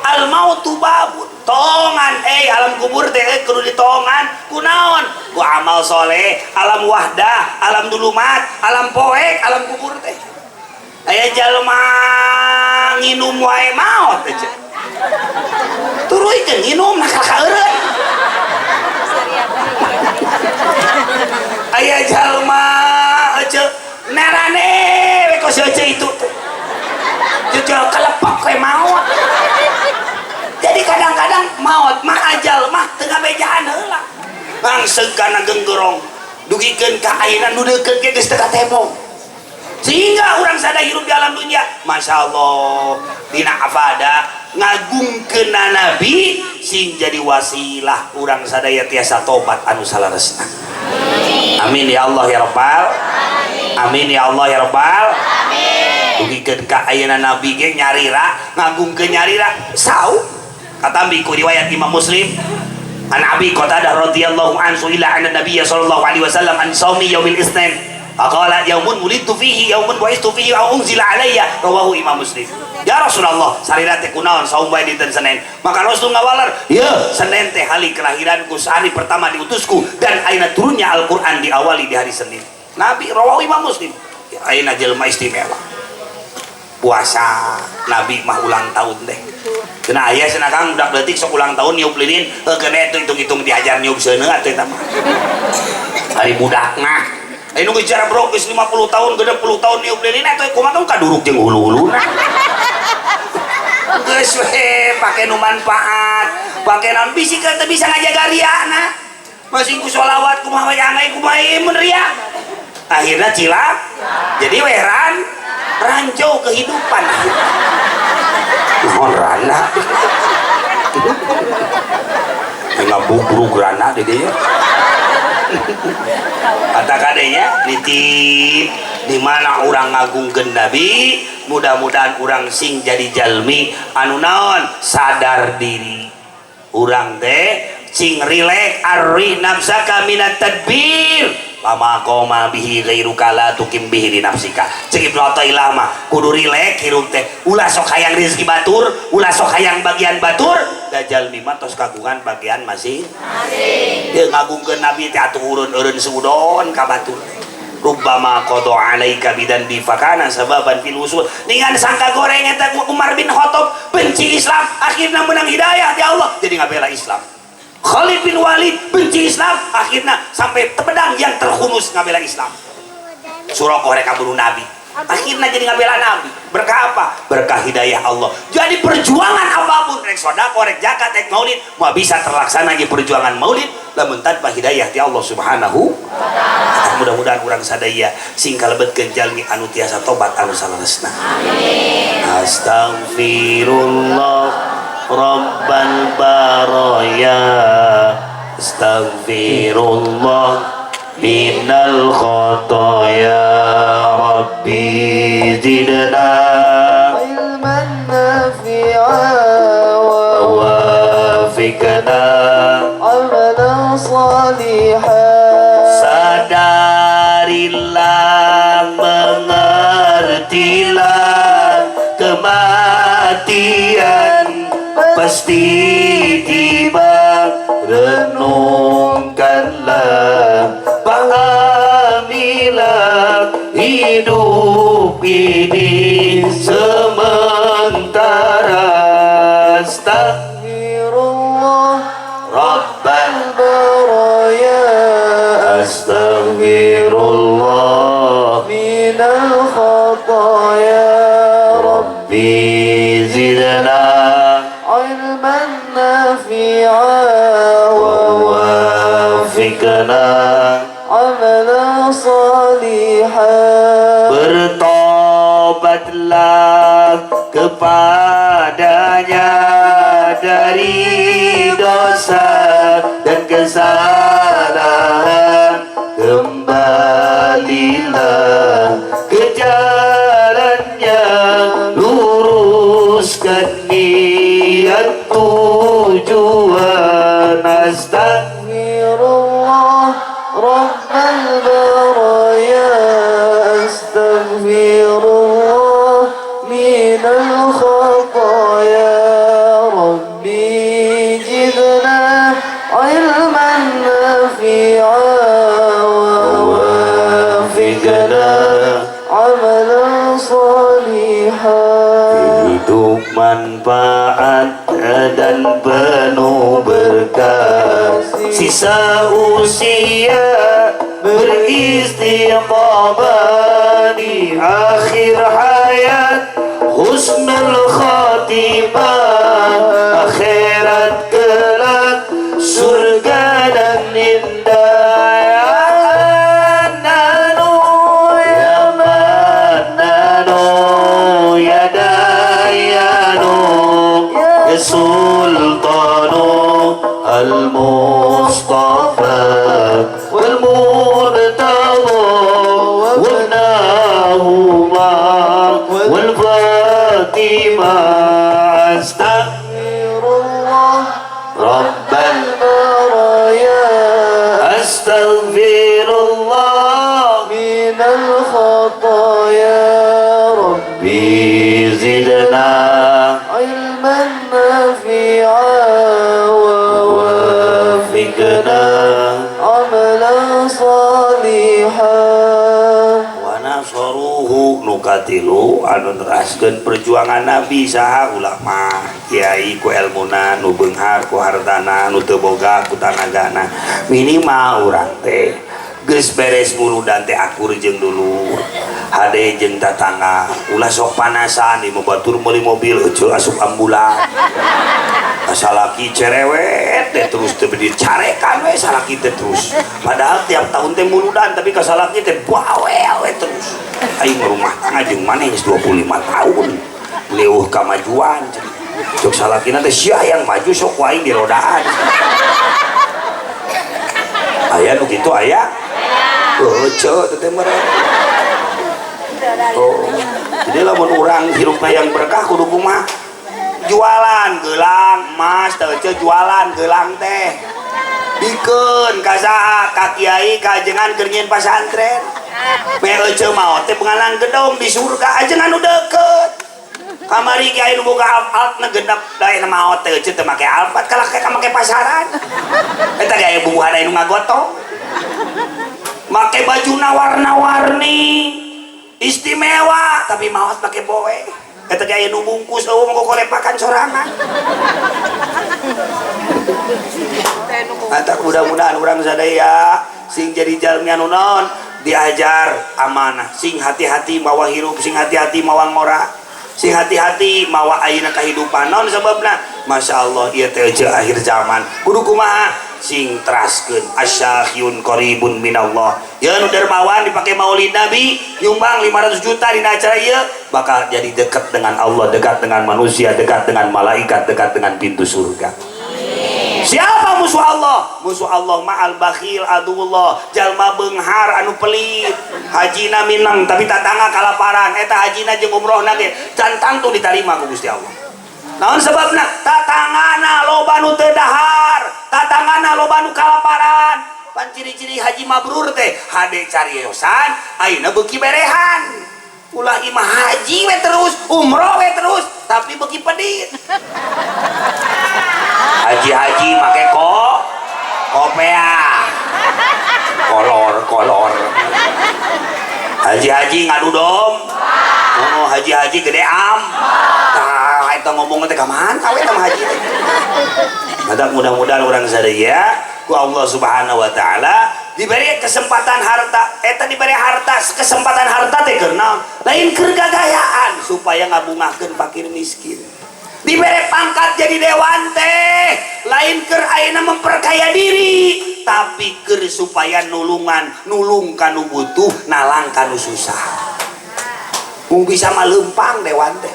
al mautu babun tongan alam kubur teh kudu ditongan kunaon ku amal soleh alam wahdah alam dulumat alam poek alam kubur teh aya jalma nginum wae maot teh turuykeun nginum nah kaeureun aya jalma ece narane we kos ece itu teh jual kelepek we maot. Jadi kadang-kadang maot mah ajal mah teu ngabejaan heula langsung kana genggerong dugikeun ka ayeuna nu deukeut ge geus teu katembong sehingga urang sadaya hirup di alam dunia Masya Allah dina afada ngagungkeun nabi sing jadi wasilah urang sadaya tiasa tobat anu saleresna. Amin ya Allah ya Rabbal. Amin ya Allah ya Rabbal. Dugikeun ka ayeuna nabi ge nyarira ngagungkeun nyarira sau katambi ku riwayat Imam Muslim an Abi Qatadah radhiyallahu anhu ila anna Nabiy sallallahu alaihi wasallam an shaumi yaumil itsnain faqala yaumun wulidtu fihi yaumun bu'istu fihi aw unzila alayya rawahu Imam Muslim. Ya Rasulullah sarira teh kunaon saum bae dinten Senin? Maka Rasul ngawaler, "Ya, Senin teh hari kelahiranku, hari pertama diutusku dan ayeuna turunnya Al-Qur'an diawali di hari Senin." Nabi rawahu Imam Muslim. Ya, ayeuna jelema istimewa. Puasa Nabi mah ulang tahun teh. Cenah aya cenah Kang budak leutik sok ulang tahun niup lilin, heuh keun eta hitung-hitung diajar niup seuneu atuh eta mah. Ari budak mah aya nu geus bro geus 50 tahun 60 tahun niup lilin atuh kumaha kaduruk jeung hulu-huluna. Geus we pake nu manfaat, pake naon bisi teu bisa ngajaga riana. Masih ku sholawat kumaha we anggai kumaha mun ria. Akhirna cilak. Jadi we ranjau kehidupan. Naon rana? Ngabubrug rana di dieu. Kata kadenya nitip di mana urang ngagungkeun Nabi, mudah-mudahan urang sing jadi jalmi anu naon sadar diri. Urang teh sing rileks arri nafsaka minat tadbir. Lama qoma bihi ghairuka la tukim bihi li nafsika. Cek Ibnu Athaillah mah kudu rileks hirup teh. Ulah sok hayang rezeki batur, ulah sok hayang bagian batur, da jalmi mah tos kagungan bagian masing. Dia ngagungkeun Nabi teh atuh urun-urun suudon ka batur. Rubbama qada alaika bidan bi fakana sababan fil usul. Ningan sangka goreng eta Umar bin Khattab benci Islam, akhirna menang hidayah di Allah jadi ngabela Islam. Khalid bin Walid benci Islam, akhirnya sampai pedang yang terhunus ngabela Islam. Suraqah rek bunuh Nabi, akhirnya jadi ngabela Nabi. Berkah apa? Berkah hidayah Allah. Jadi perjuangan apapun, rek sedekah, rek zakat, rek maulid, mau bisa terlaksana di perjuangan maulid lamun tanpa hidayah ti Allah Subhanahu wa taala. Mudah-mudahan urang sadaya sing kalebetkeun jalmi anu tiasa tobat anu saleresna. Amin. Astaghfirullah Rabbal baraya, astaghfirullah minal khotoya, Rabbi zidna ilman nafi'a wa wafiqna amalan salihan. Sadarilah, mengertilah, kematian pasti tiba, renungkanlah, pahamilah, hidup ini sementara. Astaghfirullah Rabbal baraya, astaghfirullah minal khataya, Rabbi zidna ilman nafi'a wa wafiqna amalan salihan. Bertobatlah kepadanya dari dosa dan kesalahan, kembalilah ke jalannya, luruskan niat tujuan. Astaghfirullah Rabbal baraya, astaghfirullah minal khataya, Rabbi zidna ilman nafi'a wa wafiqna amalan salihan. Hidup manfaat dan penuh berkah, sisa usia beristiqamah di akhir hayat, husnul khatimah, akhirat kelak surga dan indah. Ya Nanu, ya Mananu, ya Dayanu, ya Sultanu Al-Mustafa wal Murtada wabnahuma wal Fatimah. Astaghfirullah Rabbal baraya, astaghfirullah minal khataya, Rabbi zidna ilman nafi'a wa wafiqna amalan salihan. Wa nasaruhu nukatilu anu neraskeun perjuangan Nabi saha ulama, kiai ku elmuna, nu beunghar ku hartana, nu teu boga ku tanagana. Minimal urang teh geus beres muludan teh akur jeung dulur, hade jeung tatangga, ulah sok panasan di batur meuli mobil euceu asup ambulan. Salaki cerewet teh terus teh dicarekan we salaki teh terus. Padahal tiap tahun teh muludan tapi kasalaki teh bawel we terus. Aing rumah tangga jeung maneh geus 25 tahun. Leuweuh kamajuan. Cok salakina teh sia yang maju sok ku aing dirodaan. Aya nu kitu aya? Heueuh teh meureun. Oh. Jadi lamun urang hirupna yang berkah kudu kumaha? Jualan gelang emas teh jualan gelang teh. Bikeun ka saha? Ka kiai ka ajengan keur nyieun pasantren. Meh ece maot teh pengalang gedong di surga ajengan nu deukeut. Kamari kiai nu boga alfat na genep da aya maot teh ece teu make alfat kalah ka make pasaran. Eta ge aya bubuhan aya nu ngagotong. Make bajuna warna-warni istimewa tapi maot make boe. Eta ge aya nu bungkus eueuh mah kokorepakan sorangan. Mata mudah-mudahan urang sadaya sing jadi jalmi anu naon diajar amanah, sing hati-hati mawa hirup, sing hati-hati mawa ngora, sing hati-hati mawa ayeuna kahidupan. Naon sababna? Masya Allah ieu teh eueuh akhir zaman. Kudu kumaha? Sing teraskeun asyahyun qaribun minallah. Ya nu dermawan dipake maulid Nabi nyumbang 500 juta dina acara ieu bakal jadi dekat dengan Allah, dekat dengan manusia, dekat dengan malaikat, dekat dengan pintu surga. Siapa musuh Allah? Musuh Allah ma'al bakhil aduwullah, jalma beunghar anu pelit. Hajina minang tapi tatangga kalaparan, eta hajina jeung umrohna ge can tangtu ditarima ku Gusti Allah. Naon sebabna? Tatanggana loba nu teu dahar, tatanggana loba nu kalaparan. Pan ciri-ciri haji mabrur teh hade cariosan, ayeuna beuki berehan. Ulah imah haji we terus, umroh we terus, tapi beuki pedit. Haji-haji make kopea kolor-kolor. Haji-haji ngadu dom. Oh, haji-haji gede am. Tah eta ngomong teh ka mana we tah haji teh. Mata mudah-mudahan urang sadaya ku Allah Subhanahu wa taala diberi kesempatan harta, eta diberi harta, kesempatan harta teh keur naon? Lain keur gagayaan supaya ngabungahkeun fakir miskin. Diberi pangkat jadi dewan teh lain keur ayeuna memperkaya diri, tapi keur supaya nulungan, nulung kanu butuh, nalang kanu susah. Mung bisa mah leumpang dewan teh.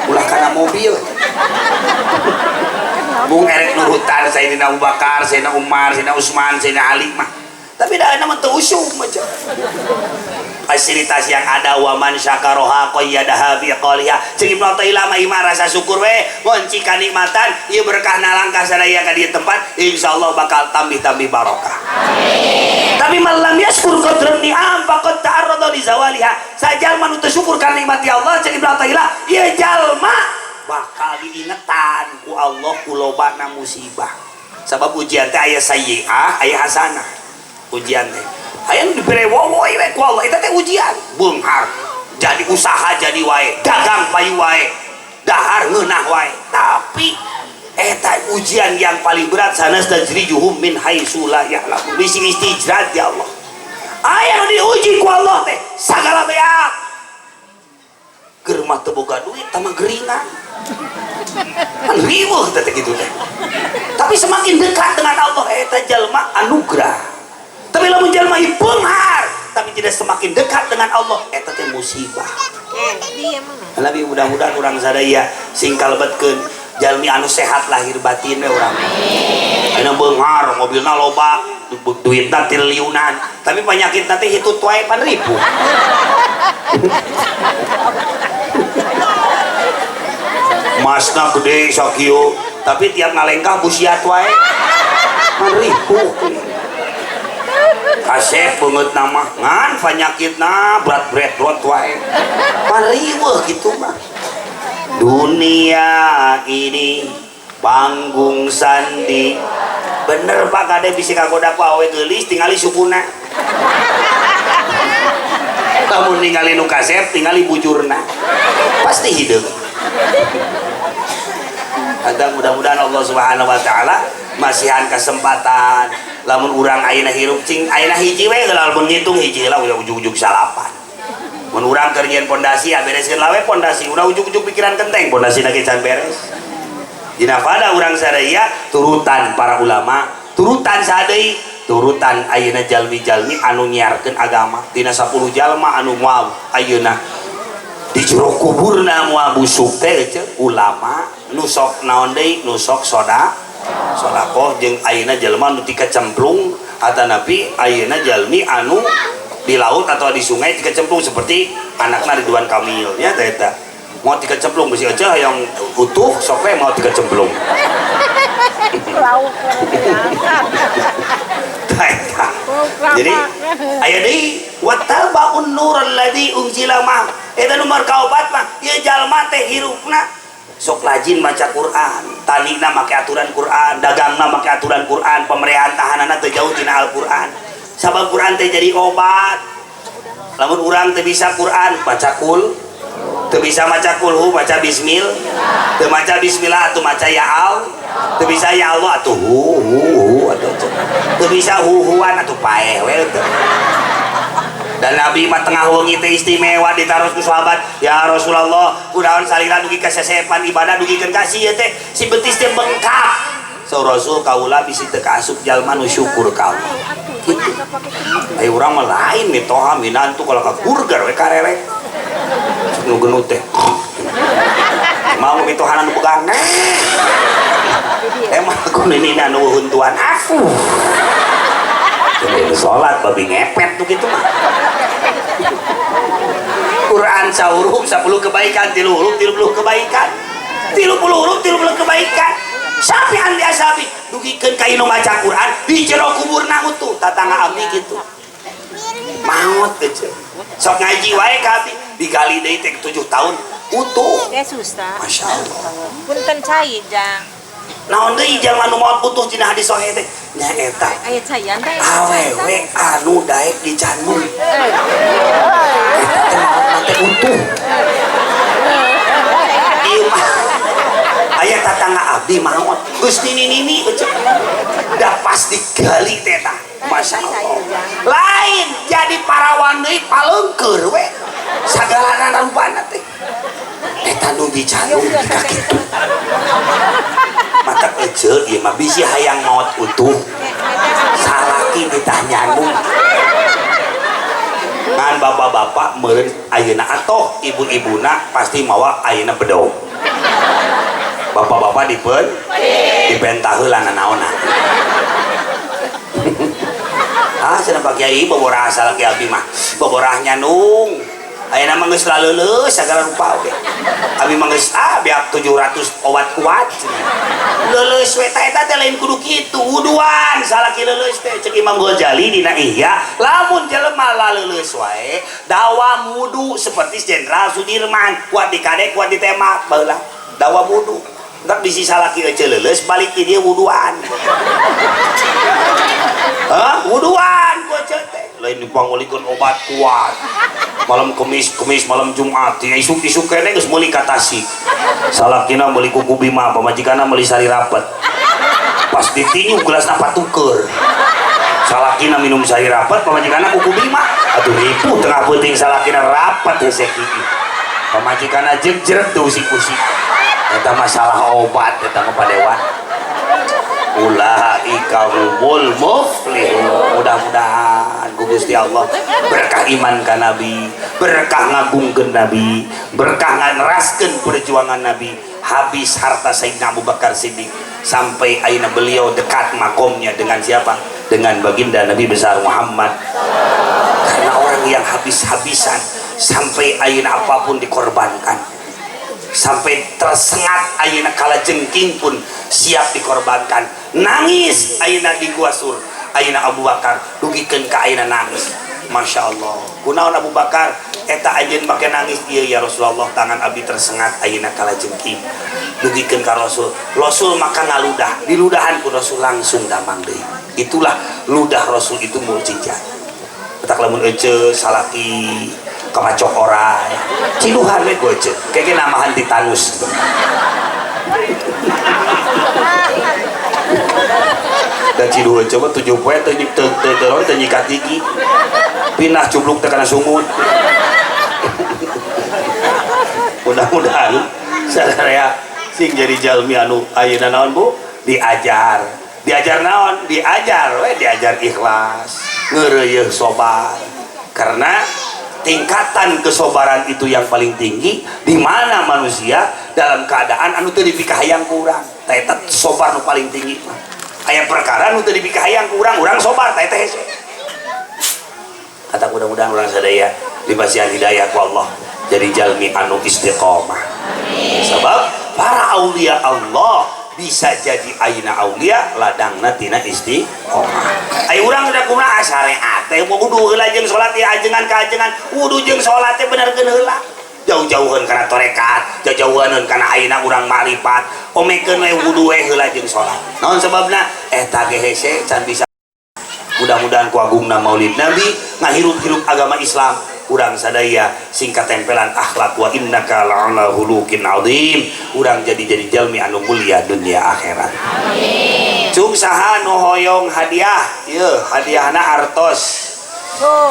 Ulah kana mobil. Mung erek nurutan Sayyidina Abu Bakar, Sayyidina Umar, Sayyidina Utsman, Sayyidina Ali mah. Tapi da ayeuna mah teu usum aja. Fasilitas yang ada waman syakaroha qayyadaha bi qaliha. Ceuk Ibnu Athaillah mah imah rasa syukur we, ngonci kanikmatan, ieu berkah nalangkah sadaya ka dieu tempat, insyaallah bakal tambih-tambih barokah. Amin. Tapi man lam yashkur qadran ni'am faqad ta'arrada li zawaliha. Sajalma nu teu syukur kana nikmat ya Allah, ceuk Ibnu Athaillah, ieu jalma bakal diingetan ku Allah ku lobana musibah. Sabab ujian teh aya sayyi'ah, aya hasanah. Ujian teh aya nu dibere wowoy we ku Allah, eta teh ujian. Beunghar jadi usaha jadi wae, dagang payu wae, dahar ngeunah wae. Tapi eta ujian yang paling berat sanes tajrijuhum min haitsu la ya'lamun. Bisi istijrad ya Allah. Aya nu diuji ku Allah teh sagala beak. Keur mah teu boga duit tambah geringan. Kan riweuh teh kitu teh. Tapi semakin dekat dengan Allah eta jalma anugerah. Tapi lamun jalma beunghar tapi tidak semakin dekat dengan Allah eta teh musibah. Nabi mudah-mudahan urang sadaya sing kalebetkeun jalmi anu sehat lahir batin we urang. Ayeuna beunghar mobilna loba, duitna triliunan, tapi penyakitna teh hitut wae pan ribu. Masna gede sakieu, tapi tiap ngalengkah busiat wae. Pan ribu. Kasep beungeut nama ngan panyakitna berat berat wae. Pan riweuh kitu mah. Dunia ini panggung sandi. Bener Pak kade bisi kagoda ku awe geulis tingali sukuna. Lamun ningali nu kasep tingali bujurna. Pasti hideung. Kadang mudah-mudahan Allah Subhanahu wa taala masihan kesempatan lamun urang ayeuna hirup cing ayeuna hiji we lamun ngitung hiji lah udah ujug-ujug salapan. Mun urang keur nyieun pondasi bereskeun lah we pondasi, udah ujug-ujug pikiran kenteng pondasi lagi can beres. Dina pada urang sadaya turutan para ulama, turutan sadei, turutan ayeuna jalmi-jalmi anu nyiarkeun agama. Dina 10 jalma anu moal ayeuna di jero kuburna moal busuk teh ulama nu sok naon deui nu sok sodakoh jeung ayeuna jelema nu tikacemplung atanapi ayeuna jalmi anu di laut atau di sungai tikacemplung seperti anakna Ridwan Kamil nya teh eta mau tikacemplung bisi aja yang utuh sok we mau tikacemplung. Jadi aya deui wattaba'un nural ladzi unzila ma eta nomor kaopat mah ieu jalma teh hirupna sok rajin maca Quran, tanina make aturan Quran, dagangna make aturan Quran, pemerintahanana teu jauh tina Al-Quran. Sabab Quran teh jadi obat. Lamun urang teu bisa Quran, baca kul, teu bisa maca kulhu, baca bismil, teu maca bismillah atuh maca ya Allah, teu bisa ya Allah atuh hu hu hu atuh teu bisa hu-huan atuh paeh we teu. Dan Nabi mah tengah wengi teh istimewa ditaros ku sahabat, ya Rasulullah, kunaon salira dugi ka sesepan ibadah dugikeun ka si ieu teh, si betis teh bengkak. So Rasul kaula bisi teu kaasup jalma nu syukur ka Allah. Kitu. Aya urang mah lain mitoha minantu kalau ka burger we karelek. Nu genut teh. Mau mitohana nu begang. Emang aku ninina nu huntuan aku. Salat babi ngepet tuh gitu mah. Quran sahurup 10 kebaikan, 3 huruf 30 kebaikan. 30 huruf 30 kebaikan. Sapi andi asabi dugikeun ka inu maca Quran di jero kuburna utuh tatangga abdi kitu. Maot teh. Sok ngaji wae ka abdi digali deui teh 7 tahun utuh. Teh susah. Masyaallah. Punten cai jang. Naon deui jalma nu maot utuh dina hadis sahih teh? Nya eta. Aya cayan teh. Awewe anu daek dicanung. Eta teh maotna teh utuh. Ieu mah aya tatangga abdi maot. Geus nini-nini eueuh. Da pas digali teh eta. Masyaallah. Lain jadi parawan deui palengkeur we. Sagalana rupana teh. Eta nu dicanung di ka kitu. Mata ece ieu mah bisi hayang maot utuh. Salaki ditanyanu. Ngan bapak-bapak meureun ayeuna atoh ibu-ibuna pasti mawa ayeuna bedog. Bapak-bapak dipen dipentah heula nanaonna. Ah cenah Pak Kiai boborah salaki abdi mah. Boborah nyanung. Ayeuna mah geus laleuleus sagala rupa oge. Abi mah geus beak 700 obat kuat. Leuleus we ta eta teh lain kudu kitu, wuduan salaki leuleus teh ceuk Imam Ghazali dina Ihya, lamun jelema laleuleus wae dawam wudu seperti Jenderal Sudirman, kuat dikadek kuat ditembak baheula dawam wudu. Entak bisi salaki euceu leuleus balik ti dieu wuduan. Hah? Wuduan ku euceu teh. Lain dipangulikeun obat kuat. Malam Kemis, Kemis malam Jumat, ya isuk-isuk kene geus meuli ka Tasik. Salakina meuli kuku bima, pamajikanna meuli sari rapet. Pas ditinju gelasna patuker. Salakina minum sari rapet, pamajikanna kuku bima. Atuh ripuh tengah peuting salakina rapet hese kieu. Pamajikanna jegjrek teu usik-usik. Eta masalah obat eta mah padewan. Ulaika humul muflihun. Mudah-mudahan ku Gusti Allah berkah iman ka Nabi, berkah ngagungkeun Nabi, berkah nganeraskeun perjuangan Nabi. Habis harta Sayyidina Abu Bakar Siddiq sampai ayeuna beliau dekat makomnya dengan siapa? Dengan baginda Nabi besar Muhammad. Karena orang yang habis-habisan sampai ayeuna apapun dikorbankan, sampai tersengat ayeuna kala jengking pun siap dikorbankan. Nangis ayeuna di gua Sur, ayeuna Abu Bakar dugikeun ka ayeuna nangis. Masya Allah. Kunaon Abu Bakar eta anjeun make nangis ieu ya Rasulullah, tangan abdi tersengat ayeuna kala jengking. Dugikeun ka Rasul. Rasul maka ngaludah, diludahan ku Rasul langsung damang deui. Itulah ludah Rasul itu mukjizat. Petak lamun ece salaki kamacok orai. Ciduhan we ku ece. Keke namahan titanus. Dan ciduhan coba 7 poe teu teu nyikat gigi. Pindah cubluk teh kana sungut. Mudah-mudahan sadaya sing jadi jalmi anu ayeuna naon Bu? Diajar. Diajar naon? Diajar we, diajar ikhlas, ngeureuyeuh sobar. Karena tingkatan kesobaran itu yang paling tinggi di mana manusia dalam keadaan anu teu dipikahayang ku urang. Tah eta sobar nu paling tinggi mah. Aya perkara nu teu dipikahayang ku urang, urang sobar tah eta hese. Kata mudah-mudahan urang sadaya dipasihan hidayah ku Allah jadi jalmi anu istiqomah. Sebab para aulia Allah Bisa jadi ayeuna aulia ladangna tina istiqomah. Aya urang udah kumaha syariat teh wudu heula jeung salat ieu ajengan ka ajengan, wudu jeung salat teh benerkeun heula. Jauh-jauheun kana tarekat, jauh-jauheun kana ayeuna urang makrifat, omekeun we wudu we heula jeung salat. Naon sababna? Eta ge hese can bisa. Mudah-mudahan ku agungna Maulid Nabi ngahirup-hirup agama Islam urang sadaya singkat tempelan akhlak wa innaka la'ala khuluqin azim, urang jadi jalmi anu mulia dunia akhirat. Amin. Cung saha nu hoyong hadiah? Ieu hadiahna artos.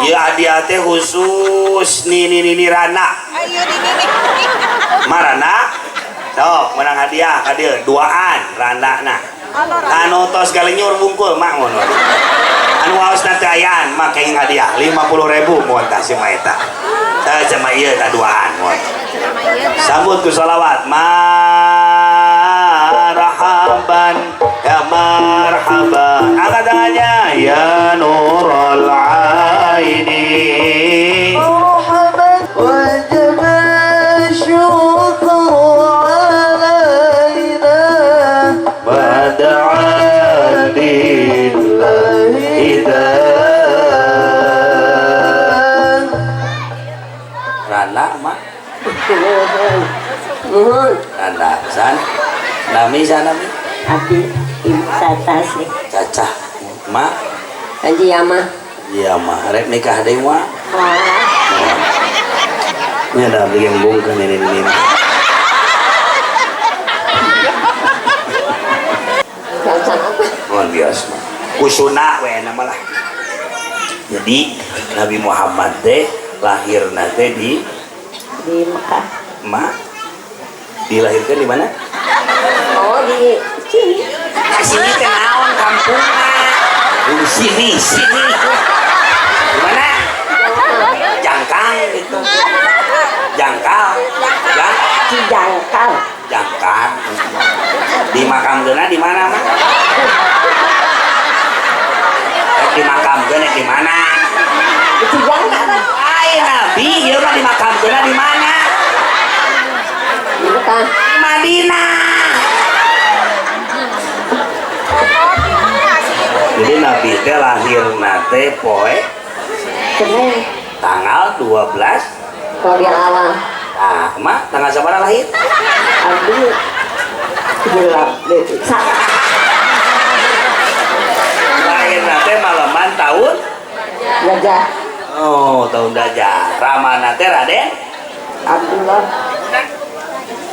Ieu hadiah teh khusus nini rana. Ayo nini. Marana? Sok menang hadiah ka dieu duaan randana. Anu tos galenyur bungkul mak ngono. Anu waosna teu ayaan mak kenging hadiah 50.000 mun tah si eta. Tah sama ieu tah duaan mun. Sambut ku sholawat marhaban ya marhaban. Angkat tangannya ya nurul aini. Marhaban wajib syukur alaina bada'a lillahi Rana mak Rana san nami sanami Abi Ibu Tata sih Cacah mak Haji Yama iya mah rek nikah deui mah nya da abdi gembongkeun ini luar biasa kusuna we na mah lah. Jadi Nabi Muhammad teh lahirna teh di Mekah. Mak dilahirkan di mana? Oh di sini. Nah, sini teh naon kampungna? Di sini, sini. Di mana? Jangkang gitu. Jangkal. Ya. Cijangkal. Jangkang. Di makamkeunna di mana, Mak? Di makamkeunna di mana? Di Cijangkal. Ai Nabi ieu mah di makamkeunna di mana? Di Mekah. Di Madinah. Jadi Nabi teh lahirna teh poe Senin tanggal 12 Rabiul Awal. Nah, mak tanggal sabaraha lahir? Abdi gelap Lahirna teh malaman tahun Gajah. Oh, tahun Gajah. Ramana teh Raden Abdullah.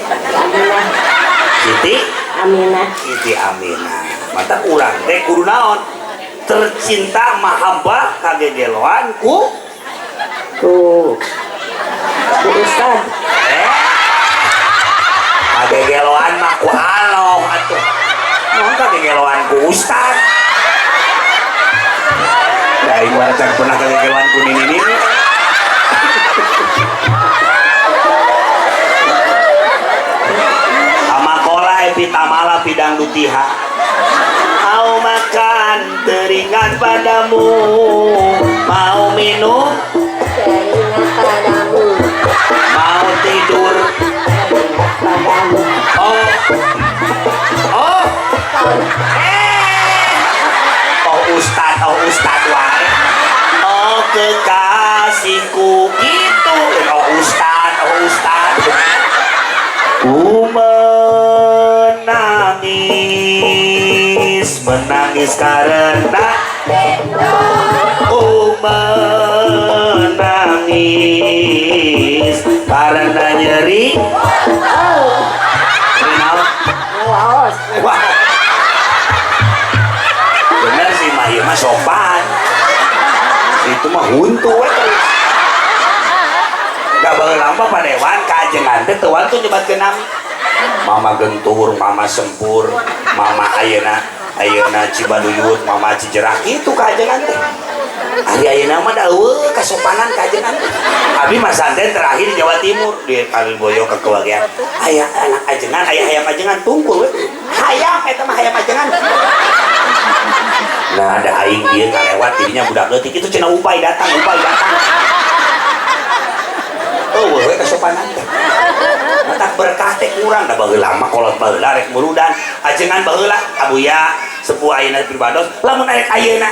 Aminah. Siti Aminah. Siti Aminah. Mata urang teh kudu naon? Tercinta mahabbah kagegeloan ku ku Ustad. Kagegeloan mah ku Allah atuh. Naon kagegeloan ku Ustad? Da aing mah can pernah kagegeloan ku nini-nini. Amakola epitamala pidang dutiha. Mau makan teringat padamu, mau minum teringat padamu, mau tidur teringat padamu. Oh, oh, eh, oh ustad wae. Oh kekasihku gitu, oh ustad, oh ustad. Ku menangis, menangis karena ku menangis karena nyeri. Wah, bener sih mah, ieu mah sopan. Itu mah huntu we terus. Gak bakal lama padewan kajengan teh teu wantu nyebatkeun nami. Mama Gentur, Mama Sempur, Mama ayeuna ayeuna Cibaduyut, Mama Cijerah kitu kajengan teh. Ari ayeuna mah da eueuh kasopanan kajengan teh. Abi mah santen terakhir di Jawa Timur di Kaliboyo ke Kewagian. Aya anak ajengan, aya hayam ajengan tungkul we. Hayam eta mah hayam ajengan. Nah, ada aing dia kalewat dirinya budak leutik itu cenah Ubay datang, Ubay datang. Oh, we kasopanan teh. Matak berkah teh kitu. urang da baheula mah kolot baheula rek muludan ajengan baheula abuya sepuh ayeuna pribados lamun arek ayeuna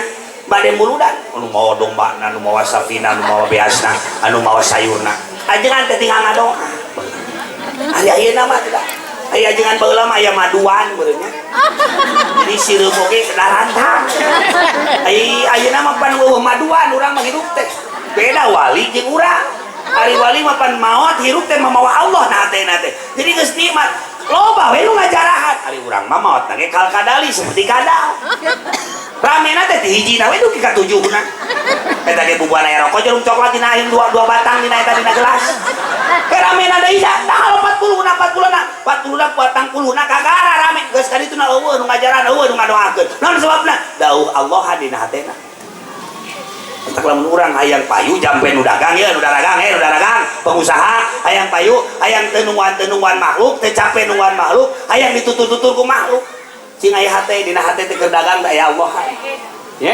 bade muludan anu mawa dombana anu mawa safina anu mawa beasna anu mawa sayurna ajengan teh tinggal ngadoa ari ayeuna mah tidak aya ajengan baheula mah aya maduan meureun nya jadi sireum oge kedarantang ai ayeuna mah pan eueuh maduan urang mah hirup teh beda wali jeung urang ari wali mah pan maot hirup teh mamawa Allah na hatena teh jadi geus nikmat loba we nu ngajarahan ari urang mah maot na ge kal kadali seperti kadal ramena teh ti hijina we dugi ka tujuhna eta ge bubuhan aya rokok jarum coklat dina ayeuna dua batang dina eta dina gelas ke ramena deui tanggal 40 na 40 na 40 na 40 na kagara rame geus ka ditu na eueuh nu ngajaran eueuh nu ngadoakeun naon sebabna dauh Allah dina hatena. Entak lamun urang hayang payu jampe nu dagang ya nu dagang nu dagang pengusaha hayang payu hayang teu nungguan makhluk teu cape nungguan makhluk hayang ditutur-tutur ku makhluk cing aya hate dina hate teh keur dagang teh ya Allah ya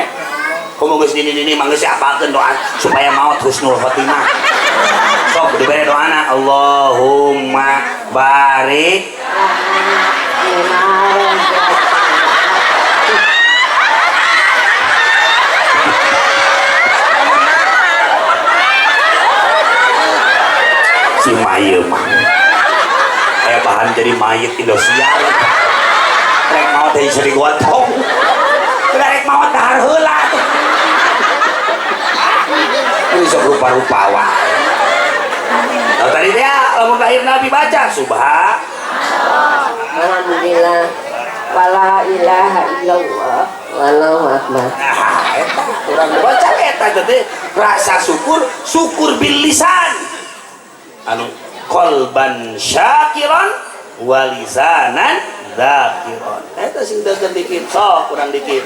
komo geus dini-dini mah geus apakeun doa supaya maot husnul khotimah sok dibere doana Allahumma barik si maye mah aya bahan jadi mayit Indosiar rek maot jadi seri gotong rek maot dahar heula tuh ini sok rupa-rupa wae. Nah, tadi dia lamun lahir Nabi baca subhan alhamdulillah wala ilaha illallah wallahu akbar. Nah eta urang baca eta teh rasa syukur syukur bil lisan anu qalban syakiran walisanan dzakiran eta sing deukeun dikit sok kurang dikit.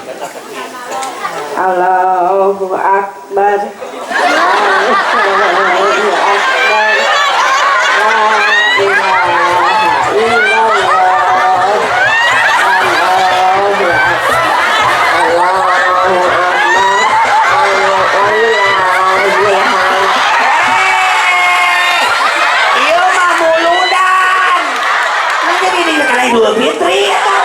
Allahu akbar Allahu akbar la ilaha illallah Allahu akbar Allahu akbar. Idul Fitri eta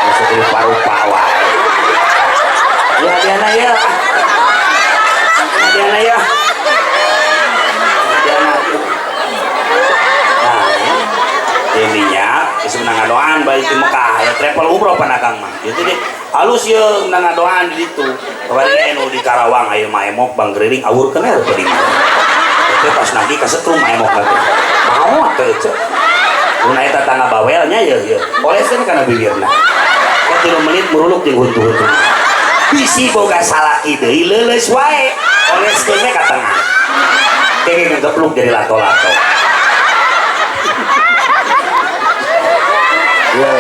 masuk rupa-rupa wae ya diana ya diana ya diana nah ya minyak geus menang ngadoan balik di Mekah ya travel umroh pan akang mah ieu teh halus ieu menang ngadoan di ditu kamari nu di Karawang aya mah emok bang geriring awurkeun we rupa di mah teh pas nagih kasetrum emok teh maot teh cek mun eta tangga bawelnya ye ye oleskeun kana bibirna teh 3 menit muruluk jeung huntu-huntu bisi boga salaki deui leuleus wae oleskeun we ka tengah kege ngegepluk jadi lato-lato ye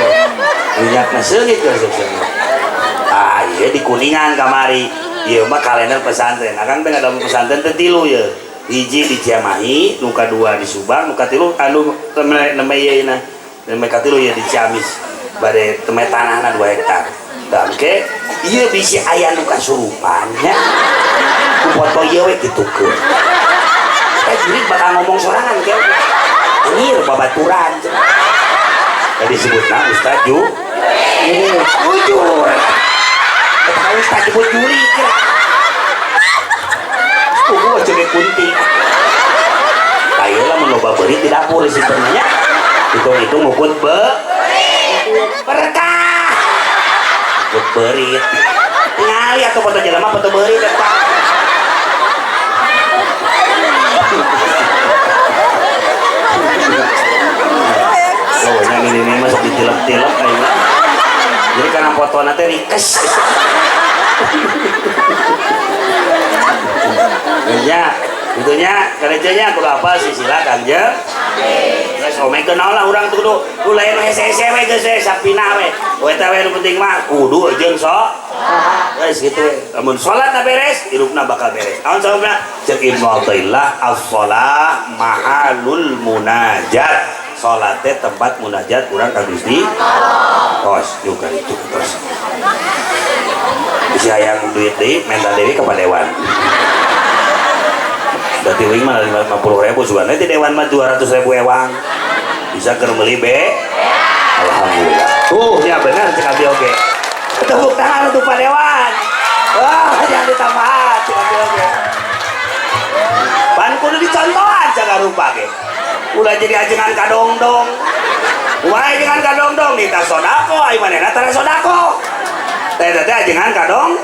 minyakna seungit geus seungit ah ieu di Kuningan kamari ieu mah kalender pesantren akang teh ngadamel pesantren teh tilu ye hiji di Cimahi, nu kadua di Subang, nu katilu anu neme ieu na neme katilu ieu di Ciamis bade teme tanahna 2 hektar. Da engke ieu bisi aya nu kasurupan nya. Ku foto ieu we kitukeun. Teh jurig bakal ngomong sorangan ke. Anjir babaturan. Tadi disebutna Ustaz Ju. Jujur. Eta Ustaz jebut jurig. Gua jadi kunti. Ayolah mun loba beurit di dapur simpennya. Hitung-hitung ngukut be berkah. Ngukut beurit. Ngali atuh foto jelema foto beurit eta. Oh, yang ini masuk ditilep-tilep ayeuna. Jadi karena fotona teh rikes. Ya, itunya kerjanya kudu apa sih silakan je. Geus omekeun naon lah urang tuh kudu ku lain hese-hese we geus we sapina we. Eta we nu penting mah kudu jeung sok. Geus kitu we. Lamun salatna beres, hirupna bakal beres. Naon sababna? Ceuk Ibnu Athaillah as-shalah mahalul munajat. Salat teh tempat munajat urang ka Gusti Allah. Tos juga itu terus. Bisi hayang duit deui menta deui ka dewan. Berarti wing mah 50.000 sugan di dewan mah 200.000 ewang. Bisa keur meuli be. Alhamdulillah. Tuh, ya benar cek abdi oge. Tepuk tangan untuk Pak Dewan. Wah, jangan ditambahan cek abdi oge. Pan kudu dicontohan jaga rupa ge. Ulah jadi ajengan kadongdong. Wah, ajengan kadongdong nita sodako, ai manehna tara sodako. Teh teh ajengan kadong.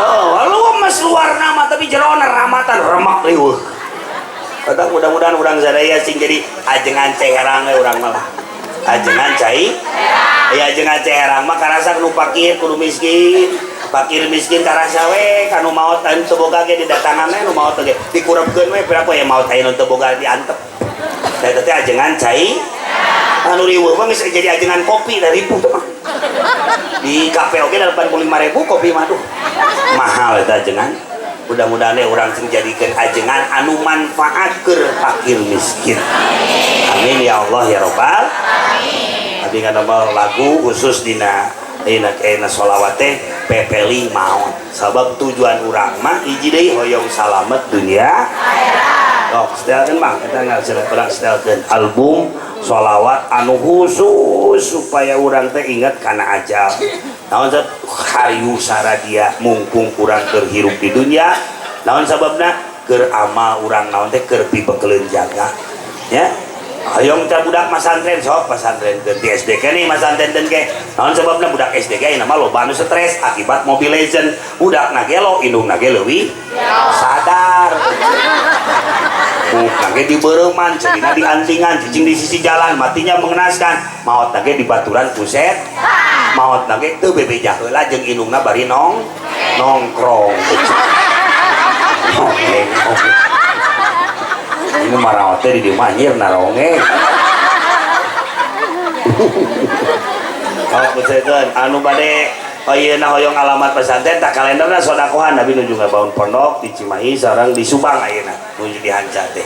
Oh, lemes luar nama tapi jerona ramatan remak riweuh. Kadang mudah-mudahan urang sadaya sing jadi ajengan ceherang we urang malah. Ajengan cai. Ya ajengan ceherang mah karasa nu fakir kudu miskin. Fakir miskin karasa we kanu maot anu teu boga ge didatangan we nu maot ge dikurepkeun we piraku aya maot aya nu teu boga diantep. Teh teh ajengan cai. Anu riweuh mah geus jadi ajengan kopi dari ribu mah. Di kafe oge 85.000 kopi mah duh. Mahal eta ajengan. Mudah-mudahan urang sing jadikeun ajengan anu manfaat keur fakir miskin. Amin ya Allah ya Rabbal alamin. Abdi ngadamel lagu khusus dina dina sholawat teh pepeli maot. Sabab tujuan urang mah hiji deui hoyong salamet dunia akhirat. Sok setelkeun Bang, eta ngaselepkeun setelkeun album sholawat anu khusus supaya urang teh ingat kana ajal. Naon hayu saradia mungkung urang keur hirup di dunia. Naon sababna keur amal urang naon teh keur pibekeleun jaga. Ya. Hoyong teh budak masantren sok pasantren keur di SD ke nih masantren teh ke. Naon sababna budak SD ge ayeuna mah loba anu stres akibat Mobile Legend. Budakna ge lo indungna ge leuwih sadar. Bukan ge dibereuman, ceulina diantingan, cicing di sisi jalan, matinya mengenaskan. Maotna ge dibaturan kuset. Maotna ge teu bebeja heula jeung indungna bari nongkrong. Ini maraot teh di dieu mah anjir narongeng. Kalau kusekeun anu bade ayeuna hoyong alamat pesantren tak kalenderna sodakohan abi nuju ngabangun pondok di Cimahi sareng di Subang ayeuna nuju di Hanca teh.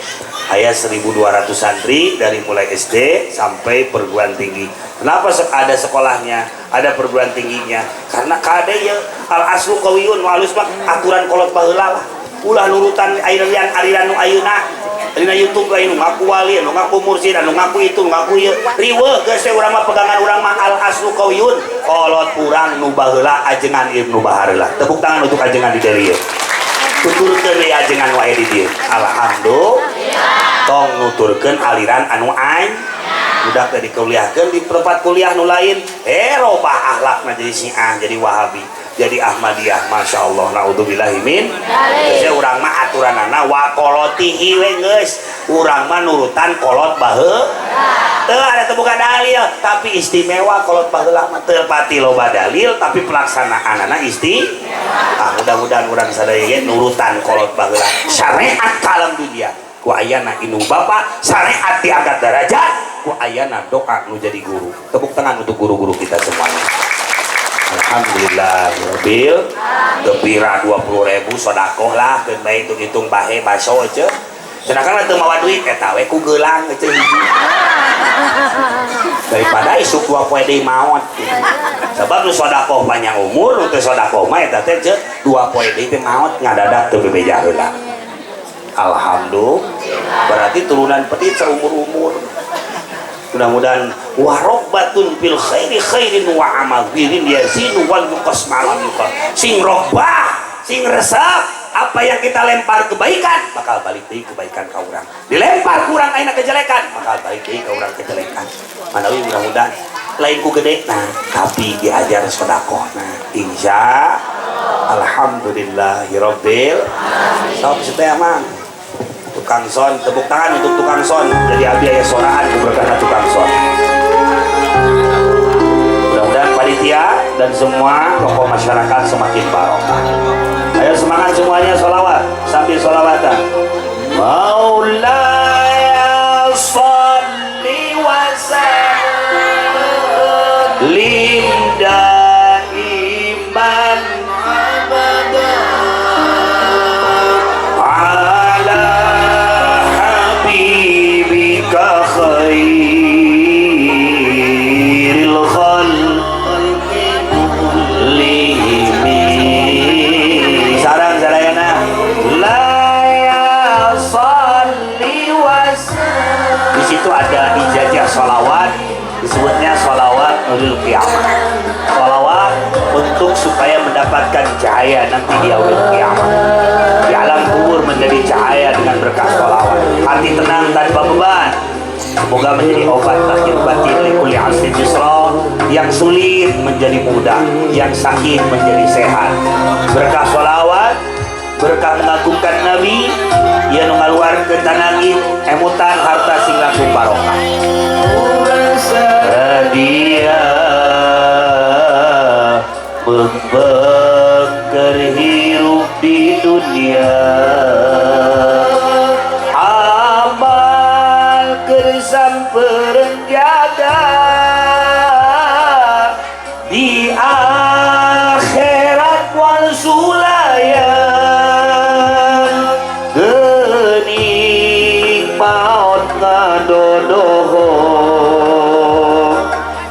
Aya 1.200 santri dari mulai SD sampai perguruan tinggi. Kenapa ada sekolahnya, ada perguruan tingginya? Karena kade ye al aslu qawiyun wa alus mah aturan kolot baheula lah. Ulah nurutan aliran nu ayeuna. Dina YouTube lain nu ngaku wali, nu ngaku mursyid, nu ngaku itu, nu ngaku ieu. Riweuh geus teh urang mah pegangan urang mah al aslu qawiyun. Kolot urang nu baheula ajengan Ibnu Bahareula. Tepuk tangan untuk ajengan di dieu. Tuturkeun deui ajengan wae di dieu. Alhamdulillah. Tong nuturkeun aliran anu aing. Budak teh dikuliahkeun di tempat kuliah nu lain, robah akhlakna jadi Syiah, jadi Wahabi, jadi Ahmadiyah. Masya Allah, naudzubillahi min. Geus urang mah aturanana wa qolotihi we geus. Urang mah nurutan kolot baheula. Teu ada teu boga dalil, tapi istimewa kolot baheula mah teu pati loba dalil, tapi pelaksanaanana istimewa. Ah, mudah-mudahan urang sadaya ge nurutan kolot baheula. Syariat ka alam dunia. Ku ayana indung bapa, syariat diangkat derajat, ku ayana doa nu jadi guru. Tepuk tangan untuk guru-guru kita semuanya. Alhamdulillah rabbil tepira 20.000 sodakoh lah keun bae hitung-hitung bahe baso aja. Sedangkan teu mawa duit eta we ku geulang aja hiji. Daripada isuk 2 poe deui maot. Sebab nu sodakoh panjang umur, nu teu sodakoh mah eta teh ce 2 poe deui teh maot ngadadak teu bebeja heula. Alhamdulillah. Berarti turunan petit seumur-umur. Mudah-mudahan warobbatun fil khairi khairin wa amadhirin yazinu wal yuqas malam yuqas. Sing robah, sing resep, apa yang kita lempar kebaikan bakal balik deui kebaikan ka urang. Dilempar kurang ayeuna kejelekan, bakal balik deui ka urang kejelekan. Manawi mudah-mudahan lain ku gede nah, tapi diajar sedekah nah. Insya alhamdulillahirabbil alamin. Sok teh mang. Tukang son, tepuk tangan untuk tukang son. Jadi abi aya soraan ku berkah tukang son. Mudah-mudahan panitia dan semua tokoh masyarakat semakin barokah. Ayo semangat semuanya sholawat sambil sholawatan. Maulaya sholli wa sallim daiman abada ala habibika khairil khalqi kullihim. Sarang sadayana la ya mendapatkan cahaya nanti di yaumil kiamat. Di alam kubur menjadi cahaya dengan berkah sholawat. Hati tenang tanpa beban. Semoga menjadi obat lahir batin likulli asrin yusra. Yang sulit menjadi mudah, yang sakit menjadi sehat. Berkah sholawat, berkah mengagungkan Nabi, yang ngaluarkeun tanangin, emutan harta sing langkung barokah. Dia bebeker hirup di dunia, amal keur jaga di akhirat wal sulaya. Geuning maot ngadodoho,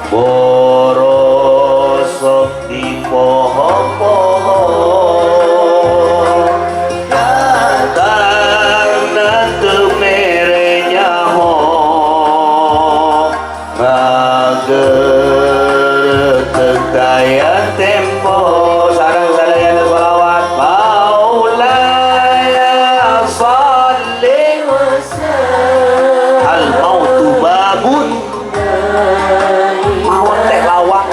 borosok di poho-poho, datang teu mere nyaho, ngageureuteuk daya tempo. Sareng sadayana sholawat maulaya sholli. Al mautu babun, maut teh lawang.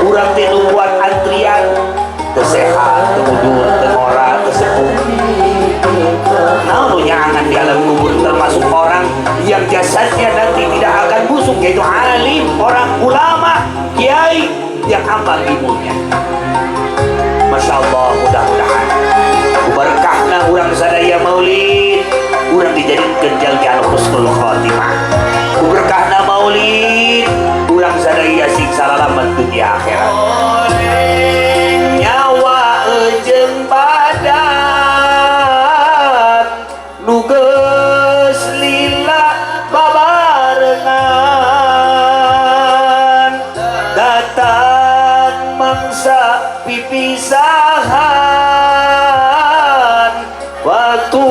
Urang teh nungguan antrian, teu sehat, teu mudur, teu ngora, teu sepuh. Naon nu nyaangan di alam kubur, termasuk orang yang jasadnya nanti tidak akan busuk, yaitu alim, orang ulama, kiai yang amal ilmunya. Masya Allah, mudah-mudahan berkahna urang sadaya maulid, urang dijadikan jalmi anu husnul khatimah. Berkahna maulid, urang sadaya sing salalamet dunia akhirat. Nyawa jeung badan nu geus lila babarengan, datang mangsa pipisahan, waktu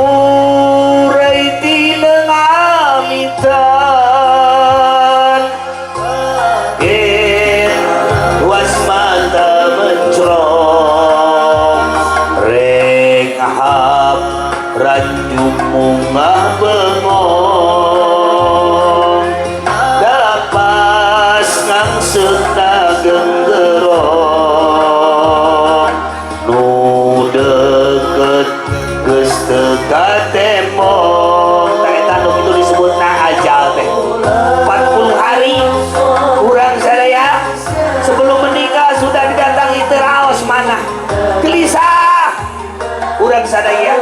tina ngamitan, was mata mencrong, renghap ranjung mungah bengong, dapas ngangseut genggerong, nu deket geus teu katembong. Tah eta nu kitu disebutna ajal teh. 40 hari urang sadaya sebelum meninggal sudah didatangi, teraos mana gelisah urang sadaya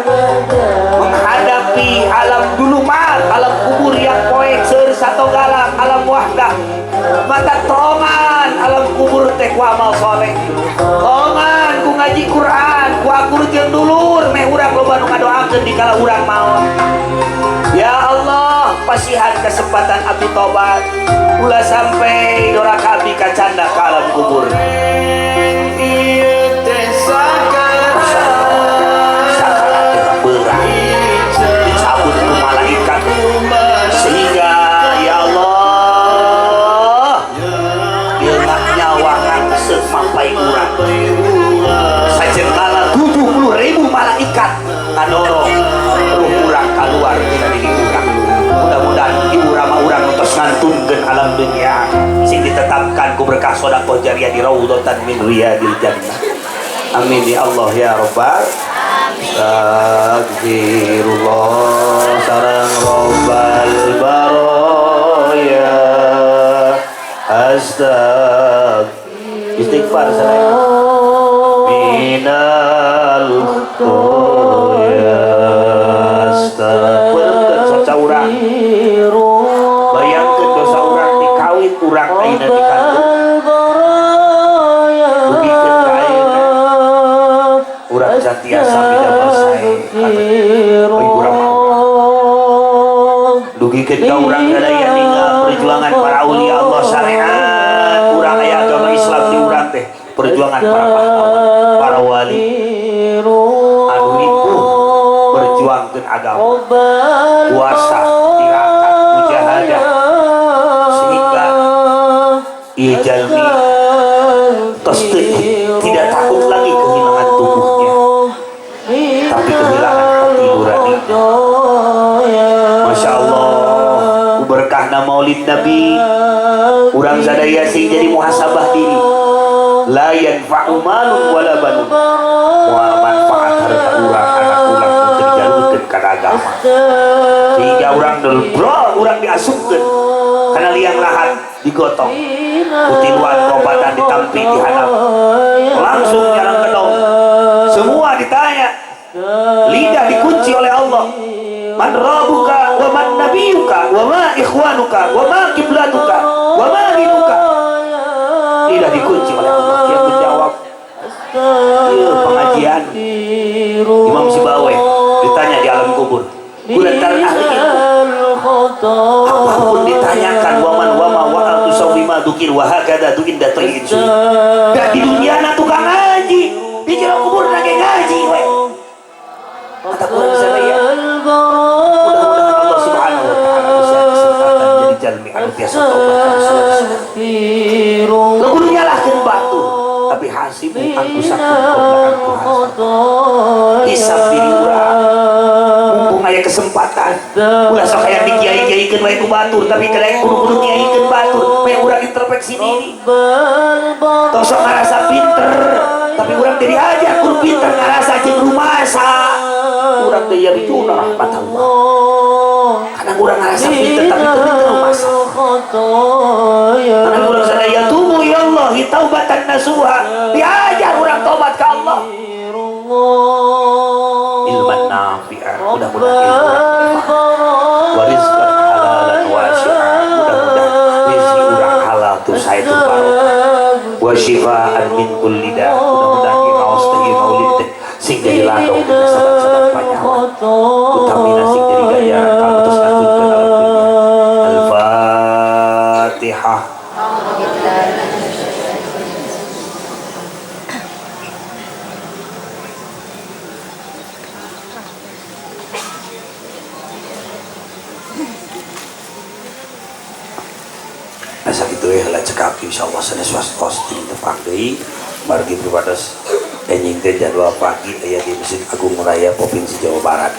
menghadapi alam dulumat, alam kubur yang poek seur satogalang, alam wahdah mata tongan alam kubur teh ku amal soleh, tongan ku ngaji Quran, ku akur jeung dulur, meh urang loba nu ngadoakeun di kala urang maot. Ya Allah, pasihan kesempatan abdi tobat, ulah sampai doraka abdi kacanda ka alam kubur. Sakarat berat dicabut ku malaikat, sehingga ya Allah, ieu nyawa ngangseut mampai urang sajengkala 70.000 malaikat ngadorong ruh urang keluar tina diri urang. Mudah-mudahan ibu rama urang tos ngantunkeun alam dunia, sing ditetapkan ku berkah sedekah jariah di raudhatan min riyadil jannah. Amin ya Allah ya rabbal. Astagfirullah sareng robbal baroya. Astag istighfar sareng minal khoya. Astagfirullah dosa urang. Bayangkeun dosa urang dikawin urang ayeuna dikandung. Dugikeun ka ayeuna urang satiasa midamel sae ibu rama. Dugikeun ka urang sadaya ninggal perjuangan para aulia Allah syariat. Urang aya agama Islam di urang teh perjuangan para pahlawan, para wali anu ripuh berjuangkeun agama, puasa, tirakat, mujahadah, sehingga ieu jalmi tos tidak takut lagi. tapi kehilangan hati nurani. Masya Allah, berkahna maulid Nabi urang sadaya sing jadi muhasabah diri. La yanfa'u malun wala banun, moal manfaat harta urang anak urang teu dijalurkeun kana agama, sehingga urang delbrol urang diasupkeun kana liang lahat, digotong kutiluan kobatan ditampi dihanap langsung jalan kedong, semua ditanya, lidah dikunci oleh Allah. Man rabbuka wa man nabiyuka wa ma ikhwanuka wa ma kiblatuka wa ma dinuka. Lidah dikunci oleh Allah. Dia menjawab, iya pengajian Imam Sibawe ditanya di alam kubur, kulantaran ahli ilmu apapun ditanyakan, waman wama wa al tusawwima dukir wa hakadha dukin datoyin suri. Dan di dunia na tukang ngaji, di jero kubur na ge ngaji we. Kata kurang sadaya. Mudah-mudahan Allah Subhanahu wa taala bisa kesempatan jadi jalmi anu tiasa tobat kana salat. Kudu nyalahkeun batur, tapi hasibu anfusakum qabla an tuhasabu. Hisab diri urang. Mumpung aya kesempatan, ulah sok hayang dikiai-kiaikeun wae ku batur, tapi kadang kudu-kudu kiaikeun batur, we urang introspeksi diri. Tong sok ngarasa pinter, tapi urang teh diajar kudu pinter ngarasa jeung rumasa. Urang teh yarjuna rahmat Allah. Kadang urang ngarasa pinter tapi teu pinter rumasa. Kadang urang sadaya tubu ya Allah taubatan nasuha, diajar urang tobat ka Allah. Ilman nafi'an, mudah-mudahan ilmu wa rizqan halalan wasi'an, mudah-mudahan rezeki urang halal tuh sae tuh barokah. Wa syifaan min kulli da, mudah-mudahan ngaos teh maulid teh sing jadi landong dina sabat-sabat panyawan, utamina sing jadi ganjaran kamu terus lanjutkeun alam dunya. Al-Fatihah. Asa kitu we heula cekap, insyaallah sanes wastos ting tepang deui margi pribados enjing teh jadwal pagi aya di Masjid Agung Raya Provinsi Jawa Barat.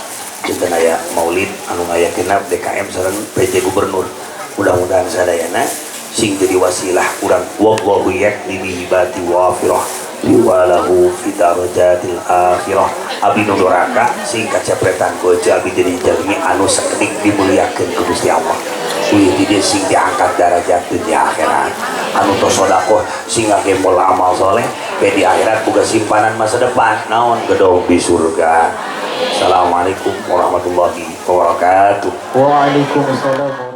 Dinten aya maulid anu ngayakeunna DKM sareng PJ Gubernur. Mudah-mudahan sadayana sing jadi wasilah urang wallahu yakni bihibati wafirah liwalahu fi darajatil akhirah. Abi nu doraka sing kacapretan goje abi jadi jalmi anu sakedik dimuliakeun ku Gusti Allah. Uih di dieu sing diangkat darajat dunia akhirat. Anu tos sedekah sing ngagembol amal soleh ke di akhirat boga simpanan masa depan naon gedong di surga. Assalamualaikum warahmatullahi wabarakatuh. Waalaikumsalam.